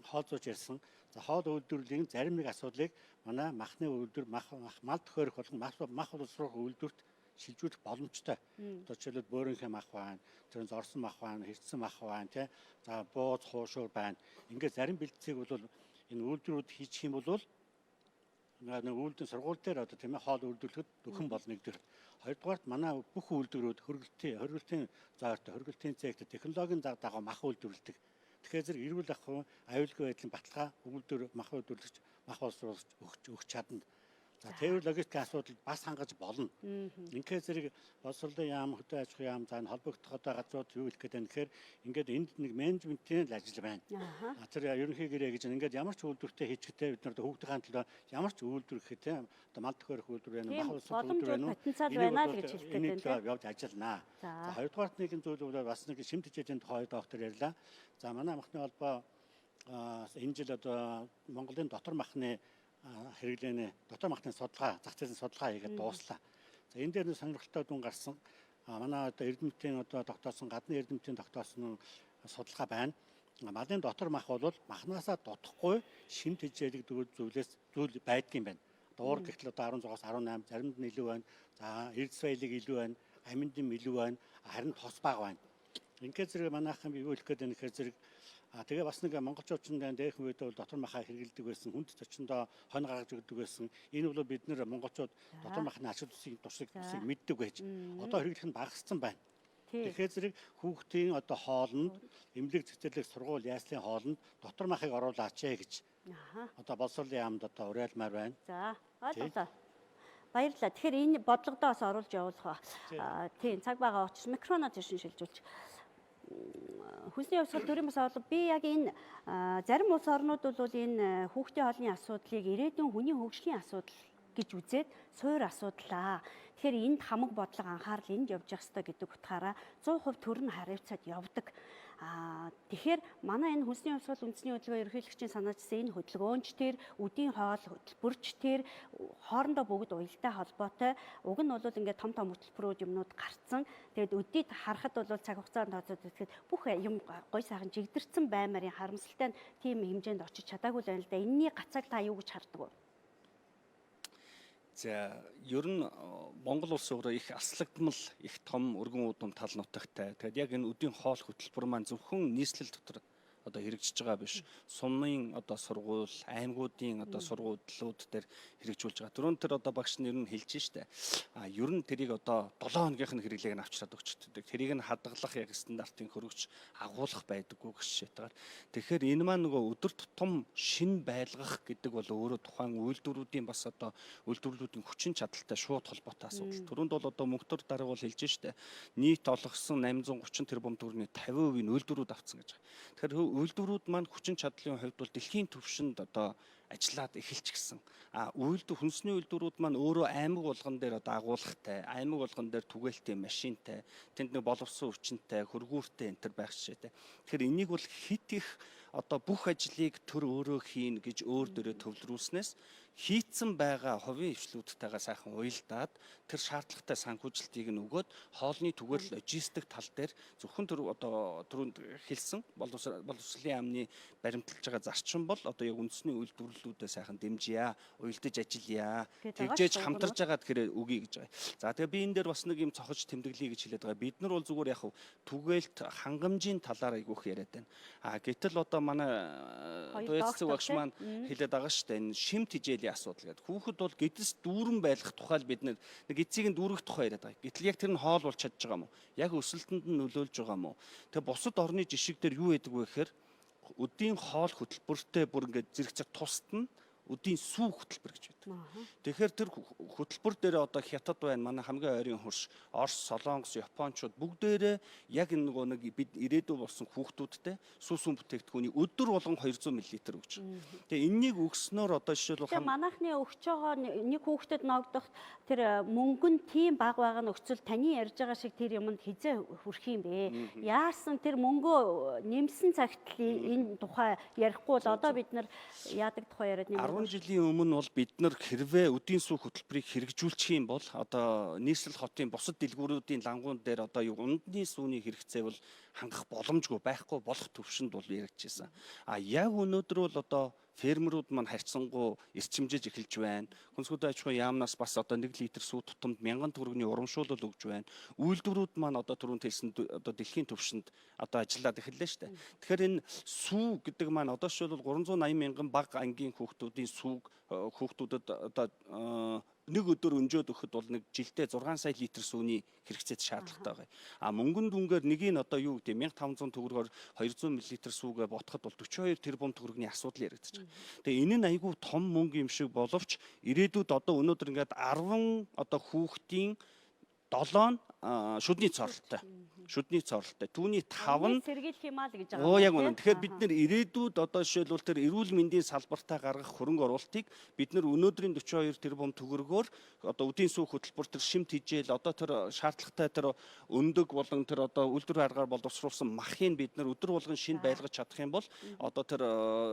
хоол зууч ярьсан. За, хоол үйлдвэрлэлийн зарим нэг асуудлыг манай махны үйлдвэр, мах мал төхөөрөх болон мах боловсруулах үйлдвэрт шилжүүлэх боломжтой. Одоо жишээлбэл бөөрөнхий мах байна, тэр зорсон мах байна, хэрцэн мах байна, тий. За, бууз, хуушуур байна. Ингээд зарим бэлтцийг бол энэ үйлдвэрүүд хийчих юм бол нэг үйлдвэр сургууль дээр одоо тийм ээ хоол үйлдвэрлэхэд дөхөн болно нэгдүгээр. Хоёрдугаарт манай бүх үйлдвэрүүд хөргөлтийн зоортой, хөргөлтийн цэгт технологийн дагуу мах үйлдвэрлэдэг. Тэгэхээр зэрэг эрүүл ахуй, аюулгүй байдлын баталгаа үйлдвэр мах үйлдвэрлэгч, мах боловсруулагч өгч чадна. За, тээвэр логистикийн асуудал бас хангаж болно. Инхээр зэрэг боловсролын яам, хөдөө аж ахуйн яам, за энэ холбогдох одоо газрууд юу хэлэх гээд байна гэхээр ингээд энд нэг менежментийн л ажил байна. Тэр ерөнхий гэрээ гэж ингээд ямар ч үйлдвэртэй хийчихтэй бид нар хүүхдийн төлөө ямар ч үйлдвэр гэхэд тийм одоо мал төхөөрөх үйлдвэр байна, мах боловсрол үйлдвэр байна уу? Потенциал байна л гэж хэлэх гээд байна. Явж ажиллана. За, хоёрдугаарт нэгэн зүйл бол бас нэг шимт хичээлийн тухай доктор ярьлаа. За, манай махны холбоо энэ жил одоо Монголын дотор махны хэрэглээний дотор махны судалгаа, зах зээлийн судалгаа хийгээд дууслаа. За энэ дээр нэг сонирхолтой дүн гарсан. Манай одоо эрдэмтдийн одоо тогтоосон гадны эрдэмтдийн тогтоосон судалгаа байна. Малын дотор мах бол махнаасаа дутахгүй шим тэжээлэг зүйлээс зүйл байдгийн байна. Дуур гэхэл одоо 16-аас 18 заримд нь илүү байна. За эрдэс баялаг илүү байна, амин дэм илүү байна, харин тос бага байна. Ингээд зэрэг манайхан юу хэлэх гээд байна гэхээр зэрэг тэгээ бас нэг монголчууд дээрхэн үед бол дотор махаа хэрэгэлдэг байсан, хүнд зочиндоо хонь гаргаж өгдөг байсан. Энэ бол бид нэр монголчууд дотор махны ач холбогдлыг туршиг усыг мэддэг байж одоо хэрэглэх нь багассан байна. Тэгэхээр зэрэг хүүхдийн одоо хоолнд эмнэлэг цэцэрлэг сургууль яслын хоолнд дотор махыг оруулаач ээ гэж. Одоо боловсролын яамд одоо уриалмаар байна. За, ойлголоо. Баярлалаа. Тэгэхээр энэ бодлогодоо бас оруулж явуулах ба. Тийм, цаг байгаа учраас микрофоноо тийш шилжүүлж. Хүнсний хувьсгал төрийн бас орлого би яг энэ зарим улс орнууд бол энэ хүүхдийн хоолны асуудлыг ирээдүйн хүний хөгжлийн асуудал гэж үзээд суур асуудлаа. Тэгэхээр энд хамаг бодлого анхаарал энд явж явах ёстой гэдэг утгаараа 100% төр нь хариуцаад явдаг. Тэгэхээр манай энэ хүнсний хувьсгал үндэсний хөдөлгөөн ерөнхийлөгчийн санаачсан энэ хөдөлгөөнч тэр үдийн хоол хөтөлбөрч тэр хоорондоо бүгд уялдаа холбоотой. Уг нь бол ингээд том том хөтөлбөрүүд юмнууд гарцсан. Тэгээд өдийд харахад бол цаг хугацаанд тооцоод үзэхэд бүх юм гой сайхан жигдэрсэн баймарын харамсалтай нь тийм хэмжээнд очиж чадаагүй л байна л да. Энийний гацааг та юу гэж хардаг вэ? За, ер нь Монгол улс өөрөө их аслагдмал, их том өргөн уудам тал нутагтай. Тэгээд яг энэ үдийн хоол хөтөлбөр маань зөвхөн нийслэл дотор одоо хэрэгжиж байгаа биш. Сумын одоо сургууль, аймагуудын одоо сургуулиуд дээр хэрэгжүүлж байгаа. Түрүүн тэр одоо багш нь ер нь хэлж штэ. А ер нь тэрийг одоо 7 хоногийнх нь хэрэглээг нь авчираад өгчдөг. Тэрийг нь хадгалах яг стандартын хөргөч агуулах байдаггүй гэж жишээтэйгээр. Тэгэхээр энэ маань нөгөө өдөр тутам шин байлгах гэдэг бол өөрөө тухайн үйлдвэрүүдийн бас одоо үйлдвэрлэлүүдийн хүчин чадалтай шууд холбоотой асуудал. Түрүүнд бол одоо мөнхтөр дарга бол хэлж штэ. Нийт олгосон 830 тэрбум төгрөгийн 50% нь үйлдвэрүүд авцсан гэж байгаа. Тэгэхээр үйлдвэрүүд маань хүчин чадлын хувьд бол дэлхийн түвшинд одоо ажиллаад эхэлчихсэн. А үйлдвэр хүнсний үйлдвэрүүд маань өөрөө аймаг болгон дээр одоо агуулгатай, аймаг болгон дээр түгээлтэй машинтай, тэнд нэг боловсон хүчинтэй, хөргүүртэй энэ төр байх жишээтэй. Тэгэхээр энийг бол хит их одоо бүх ажлыг төр өөрөө хийн гэж өөр дөрөө төвлөрүүлснээс хийцэн байгаа хувийн хвшлүүдтэйгээ сайхан уялдаад тэр шаардлагатай санхүүжилтийг нь өгөөд хоолны түгээрэл логистик тал дээр зөвхөн тэр одоо түрүүнд хэлсэн боловсролын яамны баримталж байгаа зарчим бол одоо яг үндэсний үйлдвэрлэлүүдэд сайхан дэмжийа, уялдаж ажиллая. Тэгжээж хамтарч байгаа тэгэхээр үгүй гэж байгаа. За тэгээ би энэ дээр бас нэг юм цохож тэмдэглэе гэж хэлээд байгаа. Бид нар бол зүгээр яг түгээлт хангамжийн талаар айгүйх яриад байна. А гэтэл одоо манай дуяцдаг багш маань хэлээд байгаа шүү дээ. Энэ шим тэжээлийн асуудал гэдэг. Хүүхэд бол гэдэс дүүрэн байлгах тухай л бид нэг эцийг нь дүүргэх тухай яриад байгаа. Гэтэл яг тэр нь хоол болж чадж байгаа юм уу? Яг өсөлтөнд нь нөлөөлж байгаа юм уу? Тэгээ бусад орны жишг дээр юу байдаг вэ гэхээр өдийн хоол хөтөлбөртэй бүр ингээд зэрэгцээ тусдна. Өдийн сүү хөтөлбөр гэж байдаг. Тэгэхээр тэр хөтөлбөр дээр одоо Хятад байна, манай хамгийн ойрын хөрш, Орос, Солонгос, Япончууд бүгдээрээ яг энэ нөгөө нэг бид ирээдүй болсон хүүхдүүдтэй сүү сүм бүтээгдэхүүний өдөр болгон 200 мл өгч. Тэгээ энэнийг өгснөөр одоо жишээлбэл манайхны өгч байгаа нэг хүүхдэд ногдох тэр мөнгө нь тийм бага байгаа нөхцөл таны ярьж байгаа шиг тэр юмд хизээ хүрэх юм бэ? Яасан тэр мөнгөө нэмсэн цагт энэ тухай ярихгүй бол одоо бид нар яадаг тухай яриад нэмэх 10 жилийн өмнө бол бид нар хэрвээ өдийн сүү хөтөлбөрийг хэрэгжүүлчих юм бол одоо нийслэл хотын бусад дэлгүүрүүдийн лангуун дээр одоо юу ундны сүүний хэрэгцээ бол хангах боломжгүй байхгүй болох төвшөнд бол яригдчихсэн. А яг өнөөдөр бол одоо фермерүүд маань харьцангуй эрчимжиж эхэлж байна. Хүнсгүүдийн аж ахуйн яамнаас бас одоо 1 литр сүү тутамд 1000 төгрөгийн урамшуулал өгж байна. Үйлдвэрүүд маань одоо түрүүнд хэлсэн одоо дэлхийн түвшинд одоо ажиллаад эхэллээ шүү дээ. Тэгэхээр энэ сүү гэдэг маань одоо жишээлбэл 380 мянган бага ангийн хүүхдүүдийн сүүг хүүхдүүдэд одоо нэг өдөр өнжөөд өгөхөд бол нэг жилдээ 6 сая литр сүүний хэрэгцээд шаардлагатай байгаа. А мөнгөн дүнгээр нэг нь одоо юу гэдэг 1500 төгрөгөөр 200 мл сүүгээ ботход бол 42 тэрбум төгрөгийн асуудал яригдчих. Тэгээ энэ нь айгүй том мөнгө юм шиг боловч ирээдүйд одоо өнөөдөр ингээд 10 одоо хүүхдийн 7 нь шүдний цоролттой. Шүдний цоролттой. Түүний 5 нь сэргийлэх юм аа л гэж байгаа. Оо яг үнэн. Тэгэхээр бид нэр ирээдүйд одоо жишээлбэл тэр эрүүл мэндийн салбартаа гаргах хөрөнгө оруулалтыг бид нэр өнөөдрийн 42 тэрбум төгрөгөөр одоо үдийн сүүх хөтөлбөр тэр шим тижэл одоо тэр шаардлагатай тэр өндөг болон тэр одоо үйлдвэр аргаар боловсруулсан махыг бид нэр өдөр болгон шинэ байлгаж чадах юм бол одоо тэр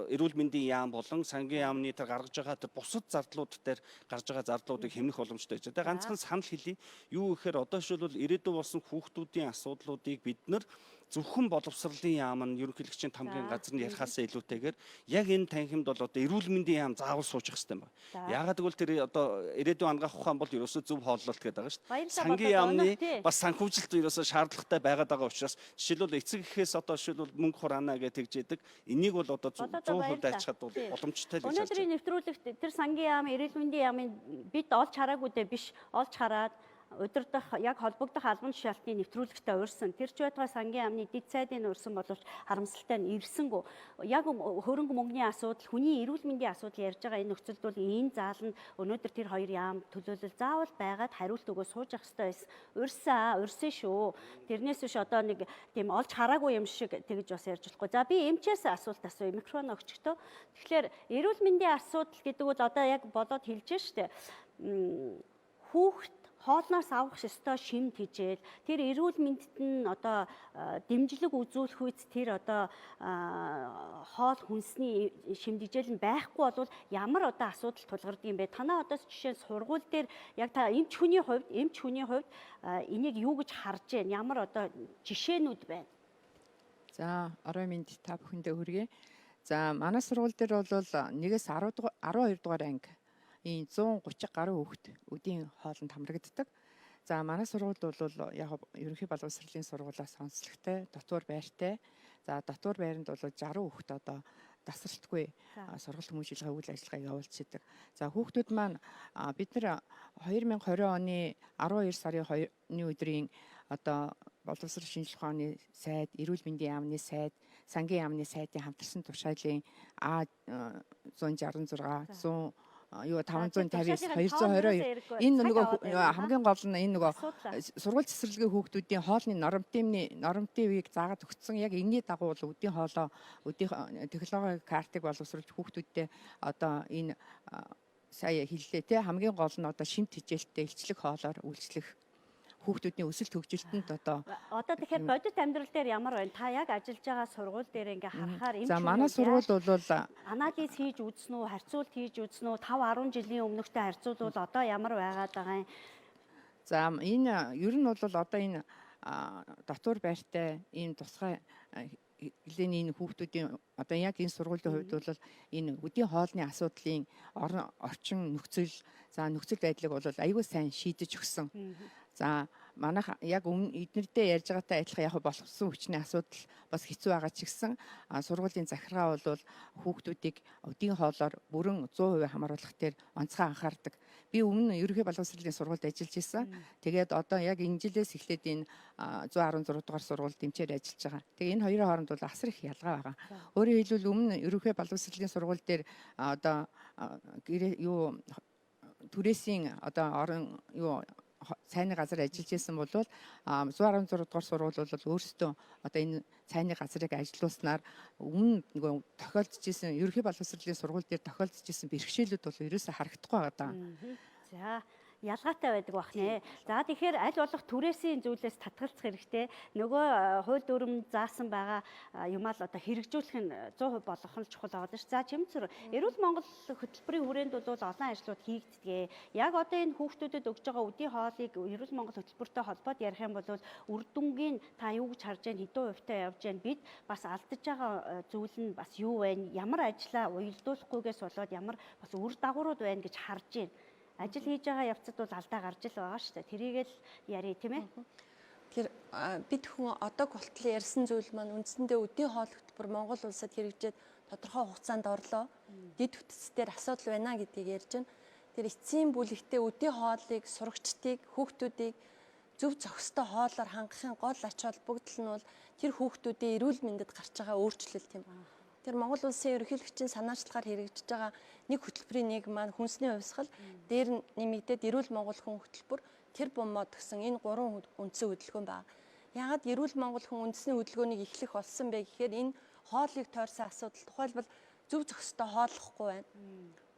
эрүүл мэндийн яам болон сангийн яамны тэр гаргаж байгаа тэр бусад зардлууд дээр гарч байгаа зардлуудыг хэмнэх боломжтой гэж. Тэгээ ганцхан санал хэлье. Юу гэхээр одоо жишээлбэл ирээдүйн болсон хүүхдүүдийн асуудлуудыг бид нар зөвхөн боловсролын яам нь ерөнхийлөгчийн тамгын газар нь ярихаасаа илүүтэйгээр яг энэ танхимд бол одоо эрүүл мэндийн яам заавал суучих хэрэгтэй юм байна. Яагаад гэвэл тэр одоо ирээдүйн ангаах ухаан бол ерөөсөө зөв хооллолт гэдэг байгаа шүү дээ. Сангийн яамны бас санхүүжилт ерөөсөө шаардлагатай байгаад байгаа учраас жишээлбэл эцэг эхээс одоо жишээлбэл мөнгө хураана гэж тэгж яадаг. Энийг бол одоо 100% дайчхад бол боломжтой л гэж харж байна. Өнөөдрийн нэвтрүүлэгт тэр сангийн яам, эрүүл мэндийн яамын бид олж хараагүй дээ биш, олж хараад удирдах яг холбогдох албан тушаалтны нэвтрүүлэгтээ урьсан. Тэр ч байтугай сангийн яамны дэд сайдын урьсан боловч харамсалтай нь ирсэнгүү. Яг хөрөнгө мөнгөний асуудал, хүний эрүүл мэндийн асуудал ярьж байгаа энэ нөхцөлд бол энэ зааланд өнөөдөр тэр хоёр яам төлөөлөл заавал байгаад хариулт өгөө сууж явах хэрэгтэй байсан. Урьсан, урьсан шүү. Тэрнээс биш одоо нэг тийм олж хараагүй юм шиг тэгж бас ярьж болохгүй. За би эмчээс асуулт асууя. Микрофон өгчихтөө. Тэгэхээр эрүүл мэндийн асуудал гэдэг бол одоо яг болоод хэлж штэ. Хүүхд хоолноос авах ёстой шим тэжээл тэр эрүүл мэндэд нь одоо дэмжлэг үзүүлэх үйц тэр одоо хоол хүнсний шим тэжээл нь байхгүй бол ямар одоо асуудал тулгардаг юм бэ? Танаа одоо жишээ нь сургууль дээр яг та эмч хүний хувьд энийг юу гэж харж байна? Ямар одоо жишээнүүд байна? За, орой мэнд та бүхэндээ хүргэе. За, манай сургууль дээр бол 1-ээс 12 дугаар анги ийм 130 гаруй хүүхэд үдийн хоолнд хамрагддаг. За манай сургуульд бол яг ерөнхий боловсролын сургуулиас онцлогтой дотуур байртай. За дотуур байранд бол 60 хүүхэд одоо тасралтгүй сургалт хүмүүжүүлэх үйл ажиллагааг явуулж идэг. За хүүхдүүд маань бид нар 2020 оны 12 сарын 2-ны өдрийн одоо боловсрол шинжилгээ ухааны сайд, эрүүл мэндийн яамны сайд, сангийн яамны сайдын хамтарсан тушаалын А 166 100 юу 559 222 энэ нөгөө хамгийн гол нь энэ нөгөө сургууль цэцэрлэгийн хүүхдүүдийн хоолны нормативыг заагаад өгсөн. Яг энэний дагуу бол үдийн хоолоо үдийн технологи картыг боловсруулж хүүхдүүдтэй одоо энэ сая хэллээ те хамгийн гол нь одоо шим тэжээлтэй илчлэг хоолоор үйлчлэх хүүхдүүдийн өсөлт хөгжилтөнд одоо тэгэхээр бодит амьдрал дээр ямар байна? Та яг ажиллаж байгаа сургууль дээр ингээ харахаар За манай сургууль бол анализ хийж үзсэн үү, харьцуулт хийж үзсэн үү? 5 10 жилийн өмнөхтэй харьцуулбал одоо ямар байгаад байгаа юм? За энэ ер нь бол одоо энэ дотуур байртай ийм тусгай хэлээний энэ хүүхдүүдийн одоо яг энэ сургуулийн хувьд бол энэ үдийн хоолны асуудлын орчин нөхцөл за нөхцөл байдлыг бол аюул сайн шийдэж өгсөн. За манайх яг өмнө эднэрдээ ярьж байгаатай адилхан яг боловсон хүчний асуудал бас хэцүү байгаа ч гэсэн сургуулийн захиргаа бол хүүхдүүдийг өдийн хоолоор бүрэн 100% хамааруулах дээр онцгой анхаардаг. Би өмнө ерөнхий боловсролын сургуульд ажиллаж исэн. Тэгээд одоо яг энэ жилээс эхлээд энэ 116 дугаар сургуульд дэмчээр ажиллаж байгаа. Тэгээ энэ хоёрын хооронд бол асар их ялгаа байгаа. Өөрөөр хэлбэл өмнө ерөнхий боловсролын сургууль дээр одоо юу түрээсийн одоо орон юу цайны газар ажиллаж исэн бол 116 дугаар сургууль бол өөрсдөө одоо энэ цайны газрыг ажилуулснаар өмнө нөгөө тохиолдож исэн ерөнхий боловсролын сургууль дээр тохиолдож исэн бэрхшээлүүд бол ерөөсөө харагдахгүй байгаа даа. За ялгаатай байдаг бах нэ. За тэгэхээр аль болох түрээсийн зүйлээс татгалзах хэрэгтэй. Нөгөө хууль дүрм заасан байгаа юмаа л одоо хэрэгжүүлэх нь 100% болгох нь чухал байгаа ш. За Чимцэр, Эрүүл Монгол хөтөлбөрийн хүрээнд бол олон ажлууд хийгддэг. Яг одоо энэ хүүхдүүдэд өгж байгаа үдийн хоолыг Эрүүл Монгол хөтөлбөртэй холбоод ярих юм бол үр дүнгийн та юу гэж харж байна? Хэдэн хувьтай явж байна? Бид бас алдаж байгаа зүйл нь бас юу вэ? Ямар ажлаа уялдуулахгүйгээс болоод ямар бас үр дагаврууд байна гэж харж байна? Ажил хийж байгаа явцад бол алдаа гарч ил байгаа шүү дээ. Тэрийг л ярий тийм ээ. Тэгэхээр бид хүн одоо болтол ярьсан зүйл маань үндсэндээ үдийн хоол хөтөлбөр Монгол улсад хэрэгжээд тодорхой хугацаанд орлоо. Дэд бүтц дээр асуудал байна гэдгийг ярьж байна. Тэр эцсийн бүлэгтээ үдийн хоолыг сурагчдыг, хүүхдүүдийг зөв зохистой хоолоор хангахын гол ач холбогдол нь бол тэр хүүхдүүдийн эрүүл мэндэд гарч байгаа өөрчлөлт юм. Тэр Монгол улсын ерөнхийлөгчийн санаачлагаар хэрэгжиж байгаа нэг хөтөлбөрийн нэг маань хүнсний хувьсгал дээр нэмэгдээд эрүүл Монгол хүн хөтөлбөр. тэр буммод гэсэн энэ гурван үндсэн хөдөлгөөн байна. Яагаад эрүүл Монгол хүн үндэсний хөдөлгөөнийг эхлэх болсон бэ гэхээр энэ хоолыг тойрсон асуудал тухайлбал зөв зохистой хооллохгүй байна.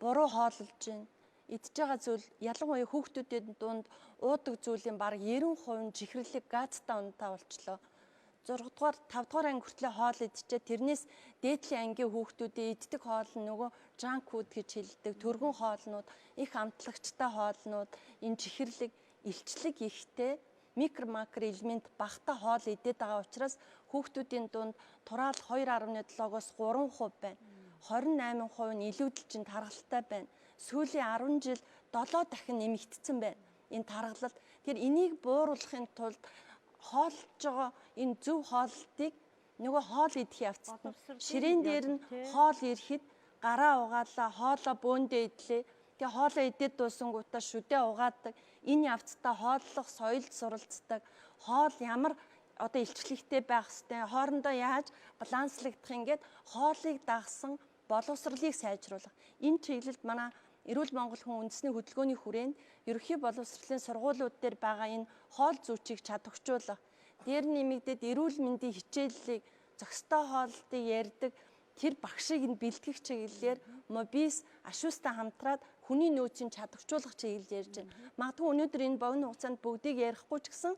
Буруу хооллож байна. Идж байгаа зүйл ялангуяа хүүхдүүдийн дунд уудаг зүйлийн бараг 90% нь чихэрлэг газтай унтаа болчлоо. 6 дугаар 5 дугаар анги хүртлээр хоол идчихээ тэрнээс дээдлийн ангийн хүүхдүүдийн иддэг хоол нь нөгөө junk food гэж хэлдэг түргэн хоолнууд, их амтлагчтай хоолнууд, энэ чихэрлэг, илчлэг ихтэй микро макро элемент багатай хоол идээд байгаа учраас хүүхдүүдийн дунд тураал 2.7-оос 3% байна. 28% нь илүүдэл чинь таргалтай байна. Сүүлийн 10 жил 7 дахин нэмэгдсэн байна. Энэ таргалалт. Тэгэхээр энийг бууруулахын тулд хооллож байгаа энэ зөв хооллолтыг нөгөө хоол идэх явцад ширээн дээр нь хоол ирэхэд гараа угаалаа, хоолоо бөөндөө идлээ. Тэгээ хоолоо идээд дуусангуудаа шүдээ угаадаг. Энэ явцдаа хооллох соёлд суралцдаг. Хоол ямар одоо илчлэгтэй байх хэвтэй, хоорондоо яаж баланслагдах ингээд хоолыг дагсан боловсролыг сайжруулах. Энэ чиглэлд манай Эрүүл Монгол хүн үндэсний хөдөлгөөний хүрээнд ерөнхий боловсролын сургуулиуд дээр байгаа энэ хоол зүйчийг чадваржуулах, дээр нэмэгдээд эрүүл мэндийн хичээллийг, зохистой хооллолтыг ярьдаг тэр багшийг нь бэлтгэх чиглэлээр Мобис Ашуустай хамтраад хүний нөөцийн чадваржуулах чиглэл ярьж байна. Магадгүй өнөөдөр энэ богино хугацаанд бүгдийг ярихгүй ч гэсэн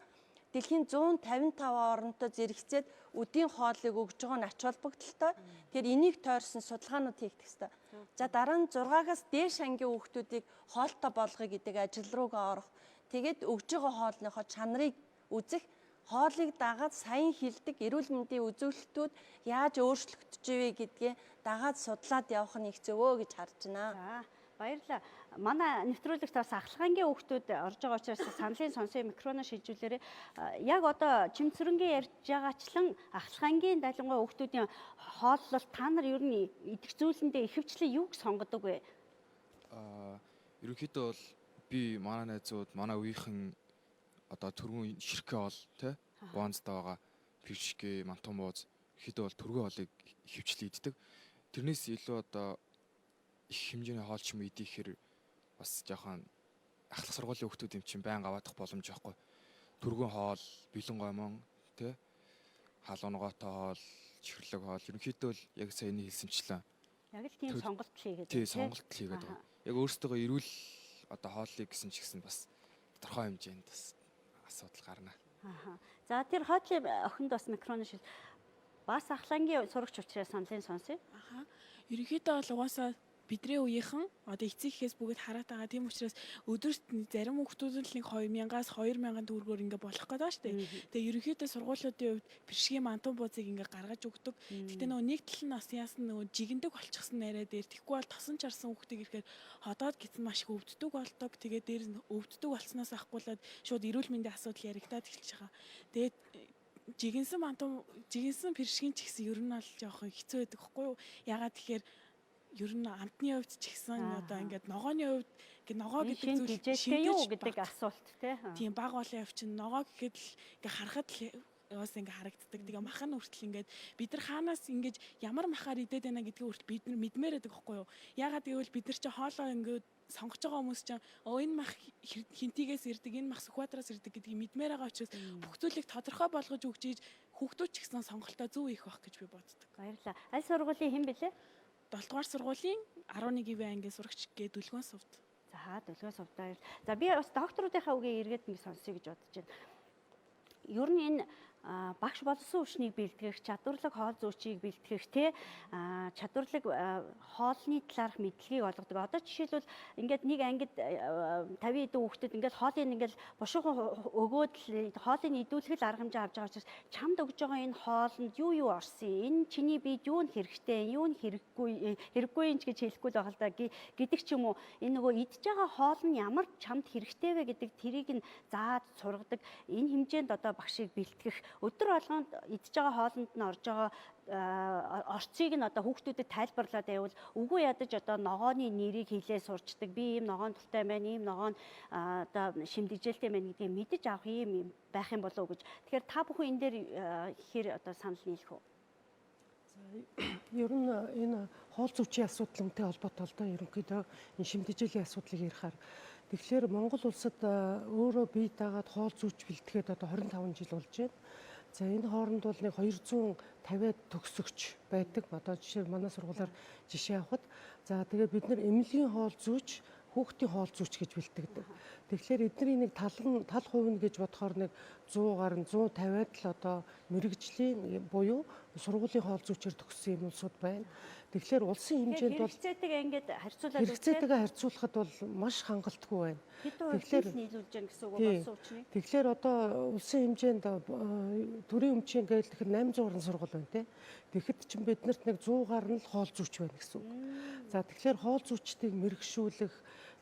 дэлхийн 155 оронтой зэрэгцээд үдийн хоолыг өгж байгаа нь ач холбогдолтой. Тэгэхээр энийг тойрсон судалгаанууд хийгдэх ёстой. За дараа нь 6-аас дээш ангийн хүүхдүүдийг хоолтой болгоё гэдэг ажил руугаа орох. Тэгээд өгж байгаа хоолныхоо чанарыг үзэх, хоолыг дагаад сайн хилдэг эрүүл мэндийн үзүүлэлтүүд яаж өөрчлөгдөж ивэ гэдгээ дагаад судлаад явах нь их зөвөө гэж харж байна. Баярлалаа. Манай нэвтрүүлэгт бас ахлагангийн хүүхдүүд орж байгаа учраас саналын сонсын микроно шилжүүлээрэй. Яг одоо чимцэрэнгийн ярьж байгаачлан ахлагангийн далангуй хүүхдүүдийн хооллолт та нар ер нь идэх зүйлэндээ ихэвчлэн юуг сонгодог вэ? Ерөнхийдөө бол би манай найзууд, манай үеийнхэн одоо түргэн ширхэг хоол тий гуанзтай байгаа пиршгэ, мантан бууз ерөнхийдөө бол түргэн хоолыг ихэвчлэн иддэг. Тэрнээс илүү одоо их хэмжээний хоол ч юм уу идэхээр бас жоохон ахлах сургуулийн хүүхдүүд юм чинь байнга аваадах боломж байхгүй. Түргэн хоол, бэлэн гомон тий халуун ногоотой хоол, чихэрлэг хоол ерөнхийдөө л яг саяны хэлсэнчлэн яг л тийм сонголт хийгээд тий сонголт хийгээд байгаа. Яг өөрсдөө эрүүл одоо хоолыг гэсэн ч гэсэн бас тодорхой хэмжээнд бас асуудал гарна. За тэр хойдлын охинд бас микроны шил бас ахлангийн сурагч учраас саналын сонсъё. Ерөнхийдөө бол угаасаа бидний үеийнхэн одоо эцэг эхээс бүгд хараад байгаа. Тийм учраас өдөрт зарим хүүхдүүд л нэг 2000-аас 2000 төгрөгөөр ингээ болох гэдэг шүү дээ. Тэгээ ерөнхийдөө сургуулиудын хувьд бэршгийн мантун буузыг ингээ гаргаж өгдөг. Гэхдээ нөгөө нэг тал нь бас яасан нөгөө жигэндэг болчихсон нарай дээр. Тэгэхгүй бол тосон чарсан хүүхдийг ирэхээр ходоод гэсэн маш их өвддөг болдог. Тэгээ дээр нь өвддөг болсноос ахгуулаад шууд эрүүл мэндийн асуудал яригадаад эхэлж байгаа. Тэгээд жигэнсэн мантун жигэнсэн бэршгийн ч гэсэн ер нь бол жоохон хэцүү байдаг хгүй юу? Ягаад тэгэхээр ер нь амтны хувьд ч гэсэн одоо ингээд ногооны хувьд ингээд ногоо гэдэг зүйл шинэ юу гэдэг асуулт тий. Тийм баг олон явчин ногоо гэхэд л ингээд харахад л бас ингээ харагддаг. Тэгээ мах нь хүртэл ингээд бид нар хаанаас ингээд ямар махаар идээд байна гэдгийг хүртэл бид нар мэдмээр байдаг байхгүй юу? Яагаад гэвэл бид нар чи хоолоо ингээд сонгож байгаа хүмүүс чинь энэ мах хинтигээс ирдэг, энэ мах Сүхбаатараас ирдэг гэдгийг мэдмээр байгаа учраас бүх зүйлийг тодорхой болгож өгч ийж хүүхдүүд ч гэсэн сонголтоо зөв хийх байх гэж би боддог. Баярлалаа. Аль сургуулийн хэн бэлээ? 7 дугаар сургуулийн 11 В ангийн сурагч гээ Дүлгөөн сувд. За Дүлгөөн сувдаа. За би бас докторуудынхаа үгийг эргээд нэг сонсъё гэж бодож байна. Ер нь энэ багш болсон хүчнийг бэлтгэх, чадварлаг хоол зүйчийг бэлтгэх, те чадварлаг хоолны талаарх мэдлэгийг олгодог. Одоо жишээлбэл ингээд нэг ангид 50 хэдэн хүүхдэд ингээд хоолыг ингээд бушуухан өгөөд л хоолыг идүүлэх л арга хэмжээ авч байгаа учраас чамд өгж байгаа энэ хоолнд юу юу орсон, энэ чиний биед юу нь хэрэгтэй, юу нь хэрэггүй, хэрэггүй юм ч гэж хэлэхгүй л байгаа л да гэдэг ч юм уу. Энэ нөгөө идж байгаа хоол нь ямар чамд хэрэгтэй вэ гэдэг тэрийг нь заад сургадаг. Энэ хэмжээнд одоо багшийг бэлтгэх, өдөр болгонд идж байгаа хоолнд нь орж байгаа орцыг нь одоо хүүхдүүдэд тайлбарлаад байвал үгүй ядаж одоо ногооны нэрийг хэлээ сурчдаг. Би ийм ногоон дуртай байна, ийм ногоон одоо шимдэгжээлтэй байна гэдгийг мэдэж авах ийм байх юм болов уу гэж. Тэгэхээр та бүхэн энэ дээр хэр одоо санал нийлэх үү? Ер нь энэ хоол зүйчийн асуудал үнтэй холбоотой л доо ерөнхийдөө энэ шимдэжээлийн асуудлыг ярихаар. Тэгэхээр Монгол улсад өөрөө бие даагаад хоол зүйч бэлтгэхэд одоо 25 жил болж байна. За энэ хооронд бол нэг 250-аад төгсөгч байдаг. Одоо жишээ манай сургуулиар жишээ авахад за тэгээд бид нар эмнэлгийн хоол зүйч, хүүхдийн хоол зүйч гэж бэлтгэдэг. Тэгэхээр эдний нэг тал нь тал хувь нь гэж бодохоор нэг 100 гаруй 150-аад л одоо мэргэжлийн буюу сургуулийн хоол зүйчээр төгссөн юм улсууд байна. Тэгэхээр улсын хэмжээнд бол хэрэгцээтэйгээ ингээд харьцуулаад хэрэгцээтэйгээ харьцуулахад бол маш хангалтгүй байна. Тэгэхээр нийлүүлж байгаа гэсэн үг болсон учраас. Тэгэхээр одоо улсын хэмжээнд төрийн өмчийн гээл тэгэхээр 800 гаруй сургууль байна те. Тэгэхэд чинь биднэрт нэг 100 гаруй л хоол зүйч байна гэсэн үг. За тэгэхээр хоол зүйчдийг мэрэгшүүлэх,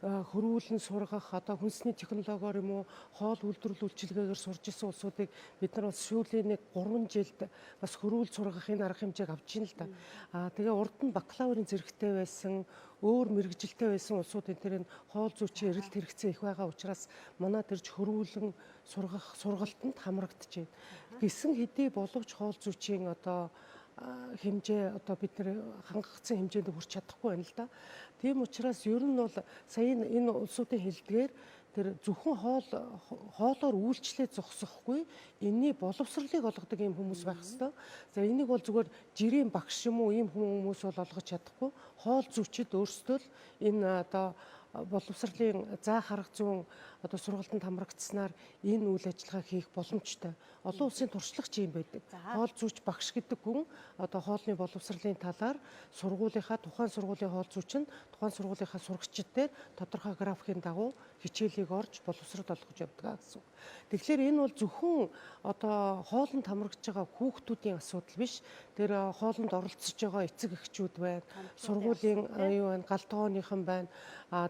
хөрвүүлэн сургах, одоо хүнсний технологиор юм уу хоол үйлдвэрлэл үйлчилгээгээр сурж исэн улсуудыг бид нар бас сүүлийн нэг 3 жилд бас хөрвүүл сургах энэ арга хэмжээг авч ин л да. Аа тэгээ урд нь бакалаврын зэрэгтэй байсан, өөр мэргэжилтэй байсан улсуудын тэр энэ хоол зүйчийн эрэлт хэрэгцээ их байгаа учраас манай тэрж хөрвүүлэн сургах сургалтанд хамрагдаж байна. Гисэн хэдий боловч хоол зүйчийн одоо хэмжээ одоо бид нэр хангагдсан хэмжээнд хүрч чадахгүй байна л да. Тийм учраас ер нь бол сая энэ улсуудын хэлдгээр тэр зөвхөн хоолоор үйлчлээ зогсохгүй энэний боловсролыг олгодог ийм хүмүүс байх ёстой. За энийг бол зүгээр жирийн багш юм уу ийм хүмүүс бол олгож чадахгүй. Хоол зүйчид өөрсдөө л энэ одоо боловсролын заах арга зүйн одоо сургалтанд хамрагдсанаар энэ үйл ажиллагаа хийх боломжтой. Олон улсын туршлага ч юм байдаг. Хоол зүйч багш гэдэг хүн одоо хоолны боловсролын талаар сургуулийнхаа тухайн сургуулийн хоол зүйч нь тухайн сургуулийнхаа сурагчид дээр тодорхой графикийн дагуу хичээлийг орж боловсрол олгож явдаг гэсэн үг. Тэгэхээр энэ бол зөвхөн одоо хоолнд хамрагдж байгаа хүүхдүүдийн асуудал биш. Тэр хоолнд оролцож байгаа эцэг эхчүүд байна. Сургуулийн юу байна, гал тогооныхон байна.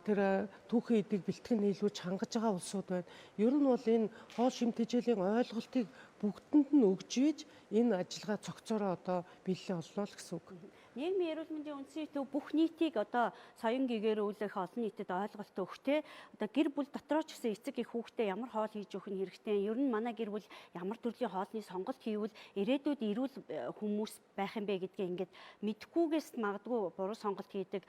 Тэр түүхэн эдийг бэлтгэн нийлүүлж хангаж байгаа улсууд байна. Ер нь бол энэ хоол шимтэжээлийн ойлголтыг бүгдэнд нь өгж ийж энэ ажиллагаа цогцоороо одоо биелэлээ олно л гэсэн үг. Нийгмийн эрүүл мэндийн үндсийн төв бүх нийтийг одоо соён гэгэрүүлэх, олон нийтэд ойлголт өгөх те. Одоо гэр бүл дотроо ч гэсэн эцэг их хүүхдээ ямар хоол хийж өгөх нь хэрэгтэй. Ер нь манай гэр бүл ямар төрлийн хоолны сонголт хийвэл ирээдүйд эрүүл хүмүүс байх юм бэ гэдгийг ингээд мэдэхгүйгээс магадгүй буруу сонголт хийдэг,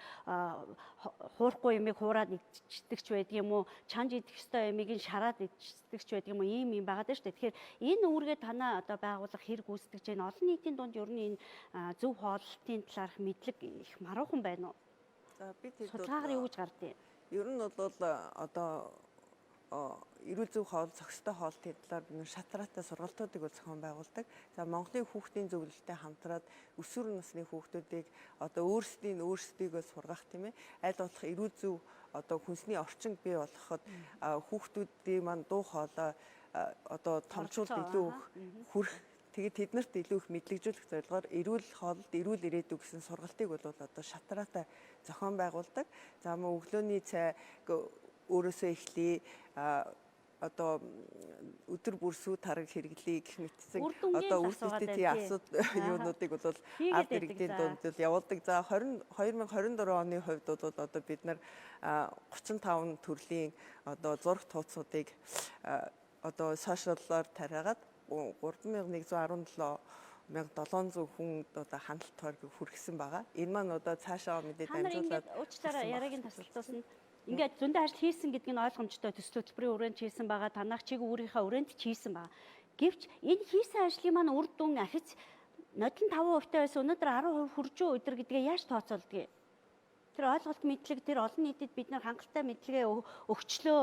хуурахгүй юмыг хуураад идчихдэг ч байдаг юм уу, чанж идэх ёстой юмыг нь шараад идчихдэг ч байдаг юм уу, ийм юм байгаа даа шүү дээ. Тэгэхээр энэ үүргээ танаа одоо байгууллага хэр гүйцэтгэж байна? Олон нийтийн дунд ер нь энэ зөв хооллолтын талаарх мэдлэг их маруухан байна уу? За би тэр судалгаагаар юу гэж гардыг? Ер нь бол одоо эрүүл зөв хоол, зохистой хоолтын талаар бид шатраатай сургалтуудыг бол зохион байгуулдаг. За Монголын хүүхдийн зөвлөлтөй хамтраад өсвөр насны хүүхдүүдийг одоо өөрсдийн өөрсдийгөө сургах тийм аль болох эрүүл зөв одоо хүнсний орчин бий болгоход хүүхдүүдийн маань дуу хоолой одоо томчулд илүү хүрэх, тэгээд тэднэрт илүү их мэдлэгжүүлэх зорилгоор эрүүл хоолд эрүүл ирээдүй гэсэн сургалтыг бол одоо шатраатай зохион байгуулдаг. За мөн өглөөний цай өөрөөсөө эхлэе, одоо өдөр бүр сүү тараг хэрэглэе гэх мэтсэн одоо үр дүнтэй асуудал юунуудыг бол ард иргэдийн дунд бол явуулдаг. За 2024 оны хувьд бол одоо бид нар 35 төрлийн одоо зураг тууцуудыг одоо сошиаллоор тариагаад 3117 1700 хүнд одоо хандлт хүргэсэн байгаа. Энэ маань одоо цаашаа мэдээд дамжуулаад уучлаарай яриаг нь тасалдуулсан. Ингээд зөндөө ажил хийсэн гэдэг нь ойлгомжтой, төсөл хөтөлбөрийн хүрээнд хийсэн байгаа, танах чиг өөрийнхөө хүрээнд ч хийсэн байгаа. Гэвч энэ хийсэн ажлын маань үр дүн ахиц нодон 5% байсан өнөөдөр 10% хүрч үү өдр гэдгээ яаж тооцоолдгийг? Тэр ойлголт мэдлэг, тэр олон нийтэд бид нар хангалттай мэдлэгээ өгчлөө.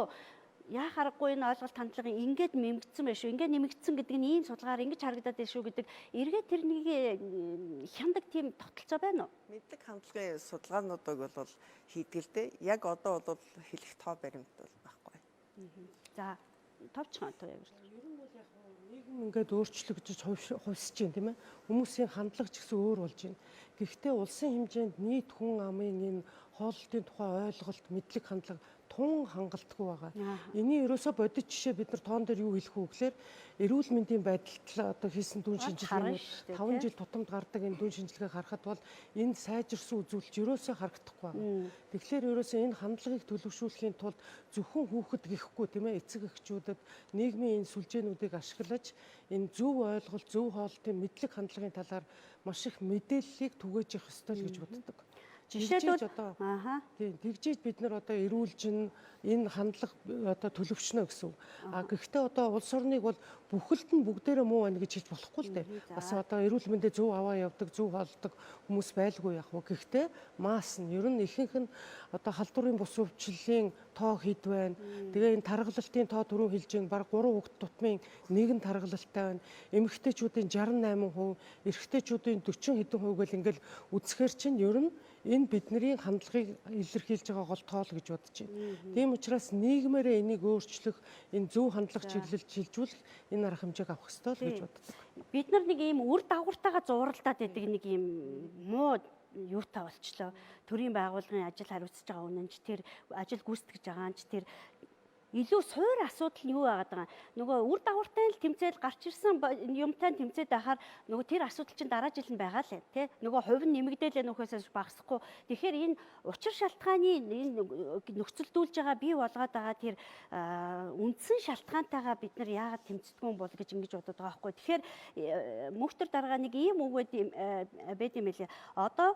Яах аргагүй энэ ойлголт хандлага ингээд нэмэгдсэн байх шүү. Ингээд нэмэгдсэн гэдэг нь ийм судалгаар ингэж харагдаад байна шүү гэдэг эргээд тэр нэг хяндаг тийм тогтолцоо байна уу? Мэдлэг хандлагын судалгаануудыг бол хийдэг л дээ. Яг одоо бол хэлэх тоо баримт бол байхгүй. За товчхон одоо яг. Ер нь бол яг нийгэм ингээд өөрчлөгдөж хувьсэж байна тийм ээ. Хүмүүсийн хандлага ч гэсэн өөр болж байна. Гэхдээ улсын хэмжээнд нийт хүн амын энэ хооллолтын тухай ойлголт, мэдлэг хандлага тун хангалтгүй байгаа. Эний ерөөсөө бодит жишээ бид нар тоон дээр юу хэлэх үү гэхээр эрүүл мэндийн байдалд одоо хийсэн дүн шинжилгээний 5 жил тутамд гардаг энэ дүн шинжилгээг харахад бол энд сайжирсан үзүүлэлт ерөөсөө харагдахгүй байгаа. Тэгэхээр ерөөсөө энэ хандлагыг төлөвшүүлэхийн тулд зөвхөн хүүхэд гэхгүй тийм ээ эцэг эхчүүдэд нийгмийн энэ сүлжээнүүдийг ашиглаж энэ зөв ойлголт, зөв хоолтын мэдлэг хандлагын талаар маш их мэдээллийг түгээж явах ёстой л гэж боддог. Жишээлбэл одоо тийм тэгжээж бид нар одоо эрүүлж энэ хандлага одоо төлөвшнө гэсэн үг. А гэхдээ одоо улс орныг бол бүхэлд нь бүгдээрээ муу байна гэж хэлж болохгүй л дээ. Бас одоо эрүүл мэндээ зөв аваа явдаг, зөв хоолдог хүмүүс байлгүй яг вэ. Гэхдээ масс нь ер нь ихэнх нь одоо халдварын бус өвчлөлийн тоо хэд байна. Тэгээ энэ таргалалтын тоо түрүүн хэлж байна. Бараг 3 хүүхд тутмын нэг нь таргалалттай байна. Эмэгтэйчүүдийн 68%, эрэгтэйчүүдийн 40 хэдэн хувь гэл ингээл үзэхээр чинь ер нь энэ бидний хандлагыг илэрхийлж байгаа гол тоол гэж бодож байна. Тийм учраас нийгмээрээ энийг өөрчлөх, энэ зөв хандлага чиглэл шилжүүлэх энэ арга хэмжээг авах ёстой л гэж боддог. Бид нар нэг ийм үр дагавартайгаа зууралдаад байдаг нэг ийм муу юутай болчлоо. Төрийн байгууллагын ажил хариуцж байгаа үнэн ч тэр ажил гүйцэтгэж байгаа нь ч тэр илүү суур асуудал нь юу байгаад байгаа юм. Нөгөө үр дагавартай л тэмцээл гарч ирсэн юмтай тэмцээд байхаар нөгөө тэр асуудал чинь дараа жил нь байгаа л тий. Нөгөө хувь нь нэмэгдээл нөхөөсөөс багасахгүй. Тэгэхээр энэ учир шалтгааны энэ нөхцөлдүүлж байгаа бий болгоод байгаа тэр үндсэн шалтгаантайгаа бид нар яагаад тэмцдэггүй юм бол гэж ингэж бодод байгаа байхгүй. Тэгэхээр мөхтөр дарга нэг ийм үг байд юм байлээ. Одоо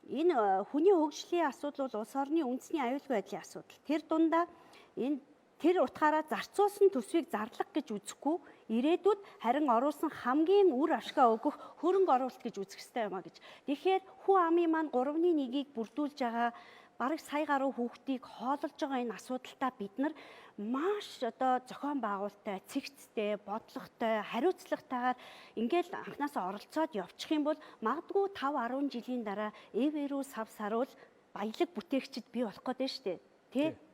энэ хүний хөгжлийн асуудал бол улс орны үндэсний аюулгүй байдлын асуудал. Тэр дундаа энэ тэр утгаараа зарцуулсан төсвийг зарлага гэж үзэхгүй ирээдүйд харин оруулсан хамгийн үр ашгаа өгөх хөрөнгө оруулалт гэж үзэх ёстой юм а гэж. Тэгэхээр хүн амын маань 3.1-ийг бүрдүүлж байгаа бараг сая гаруй хүүхдийг хоололж байгаа энэ асуудалтаа бид нар маш одоо зохион байгуулалттай, цэгцтэй, бодлоготой, хариуцлагатайгаар ингээл анхнаасаа оролцоод явчих юм бол магадгүй 5 10 жилийн дараа эв эрүү сав саруул баялаг бүтээгчид бий болох гээд байна шүү дээ. Тэ?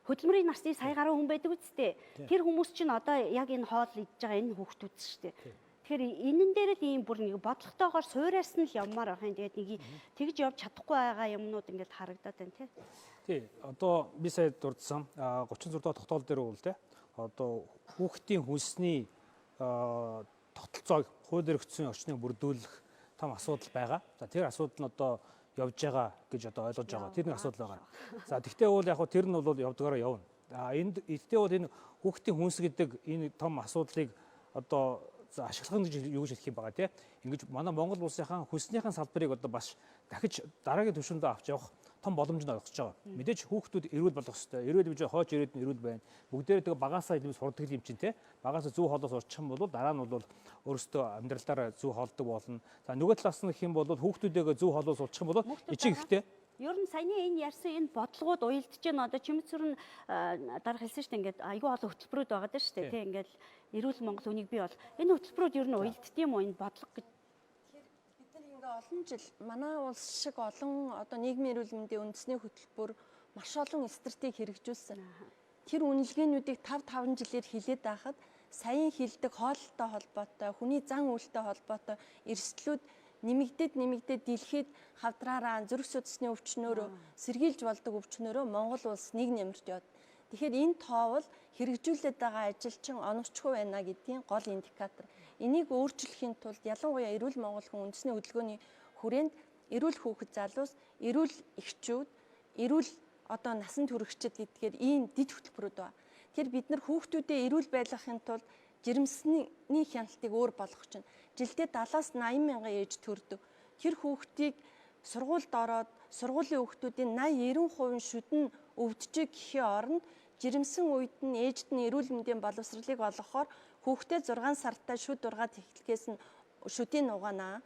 Хөдөлмөрийн насны сая гаруй хүн байдаг үсттэй. Тэр хүмүүс чинь одоо яг энэ хоол идж байгаа энэ хүүхдүүд шүү дээ. Тэгэхээр энэн дээр л ийм бүр нэг бодлоготойгоор суураас нь л явмаар байх юм. Тэгээд нэг тэгж явж чадахгүй байгаа юмнууд ингээд харагдаад байна тий. Тий. Одоо би сая дурдсан 36 дугаар тогтоол дээр бол тий. Одоо хүүхдийн хүнсний тогтолцоог хууль эрхцэн орчныг бүрдүүлэх том асуудал байгаа. За тэр асуудал нь одоо явж байгаа гэж одоо ойлгож байгаа. Тэр нэг асуудал байгаа. За тэгвэл бол яг хөө тэр нь бол явдгаараа явна. А энд тэгтээ бол энэ хүүхдийн хүнс гэдэг энэ том асуудлыг одоо ашиглах нь гэж юу гэж хэлэх юм байгаа тий. Ингэж манай Монгол улсынхаа хүнснийхэн салбарыг одоо бас дахиж дараагийн түвшинд авч явах том боломж нь олгож байгаа. Мэдээж хүүхдүүд эрүүл болох ёстой. Эрүүл гэж хойч ирээд нь эрүүл байна. Бүгдээрээ тэгээ багасаа илүү сурдаг юм чинь тий. Багасаа зөв хоолоо сурчих юм бол дараа нь бол өөрсдөө амьдралаараа зөв хоолдог болно. За нөгөө талаас нь гэх юм бол хүүхдүүдээ зөв хоолоо сурчих юм бол ичиг ихтэй. Ер нь саяны энэ ярьсан энэ бодлогууд уялдж байна. Одоо Чимэцүр нь дарга хэлсэн шүү дээ. Ингээд айгүй олон хөтөлбөрүүд байгаа даа шүү дээ. Тэ ингээд эрүүл Монгол үнийг бий бол энэ хөтөлбөрүүд ер нь уялдд юм уу энэ бодлого гэж. Бид нар ингээ олон жил манай улс шиг олон одоо нийгмийн эрүүл мэндийн үндэсний хөтөлбөр маш олон стратеги хэрэгжүүлсэн. Тэр үнэлгээнүүдийг 5 5 жилээр хилээд байхад саяын хилдэг хооллолтой холбоотой, хүний зан үйлтэй холбоотой эрсдлүүд нэмэгдээд дэлхийд хавдраараа зүрх судасны өвчнөөрөө сэргийлж болдог өвчнөөрөө Монгол улс нэг нэмэрт явд. Тэгэхээр энэ тоо бол хэрэгжүүлээд байгаа ажил чинь оновчгүй байна гэдгийн гол индикатор. Энийг өөрчлөхийн тулд ялангуяа эрүүл Монгол хүн үндэсний хөдөлгөөний хүрээнд эрүүл хүүхэд залуус, эрүүл эгчүүд, эрүүл одоо насан туршид гэдгээр ийм дэд хөтөлбөрүүд байна. Тэгэхээр бид нар хүүхдүүдэд эрүүл байлгахын тулд жирэмсний хяналтыг өөр болгох чинь. Жилдээ 70-аас 80 мянган ээж төрдөг. Тэр хүүхдийг сургуульд ороод сургуулийн хүүхдүүдийн 80 90% нь шүдэн өвдөжөө гэхийн оронд жирэмсэн үед нь ээжд нь эрүүл мэндийн боловсролыг олгохоор хүүхдээ 6 сартаа шүд ургаад эхлэхээс нь шүдийн нугаанаа.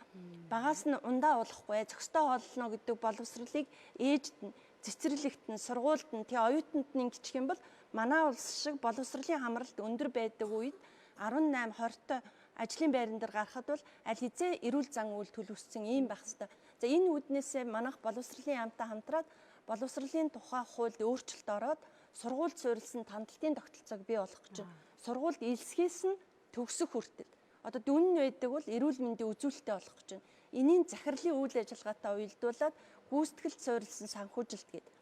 Багаас нь ундаа уулахгүй, зөкстэй хооллоно гэдэг боловсролыг ээжд нь, цэцэрлэгт нь, сургуульд нь, тэгээ оюутанд нь ингэчих юм бол манай улс шиг боловсролын хамралт өндөр байдаг үед 18 20-той ажлын байран дээр гарахад бол аль хэзээ эрүүл зан үйл төлөвшсөн ийм байх хэвээр. За энэ үүднээсээ манайх боловсролын яамтай хамтраад боловсролын тухай хуульд өөрчлөлт ороод сургуульд суурилсан тандалтын тогтолцоог бий болгох гэж байна. Сургуульд элсгээс нь төгсөх хүртэл одоо дүн нь байдаг бол эрүүл мэндийн үзүүлэлттэй болох гэж байна. Энийн захирлын үйл ажиллагаатай уялдуулаад гүйцэтгэлд суурилсан санхүүжилт гэдэг.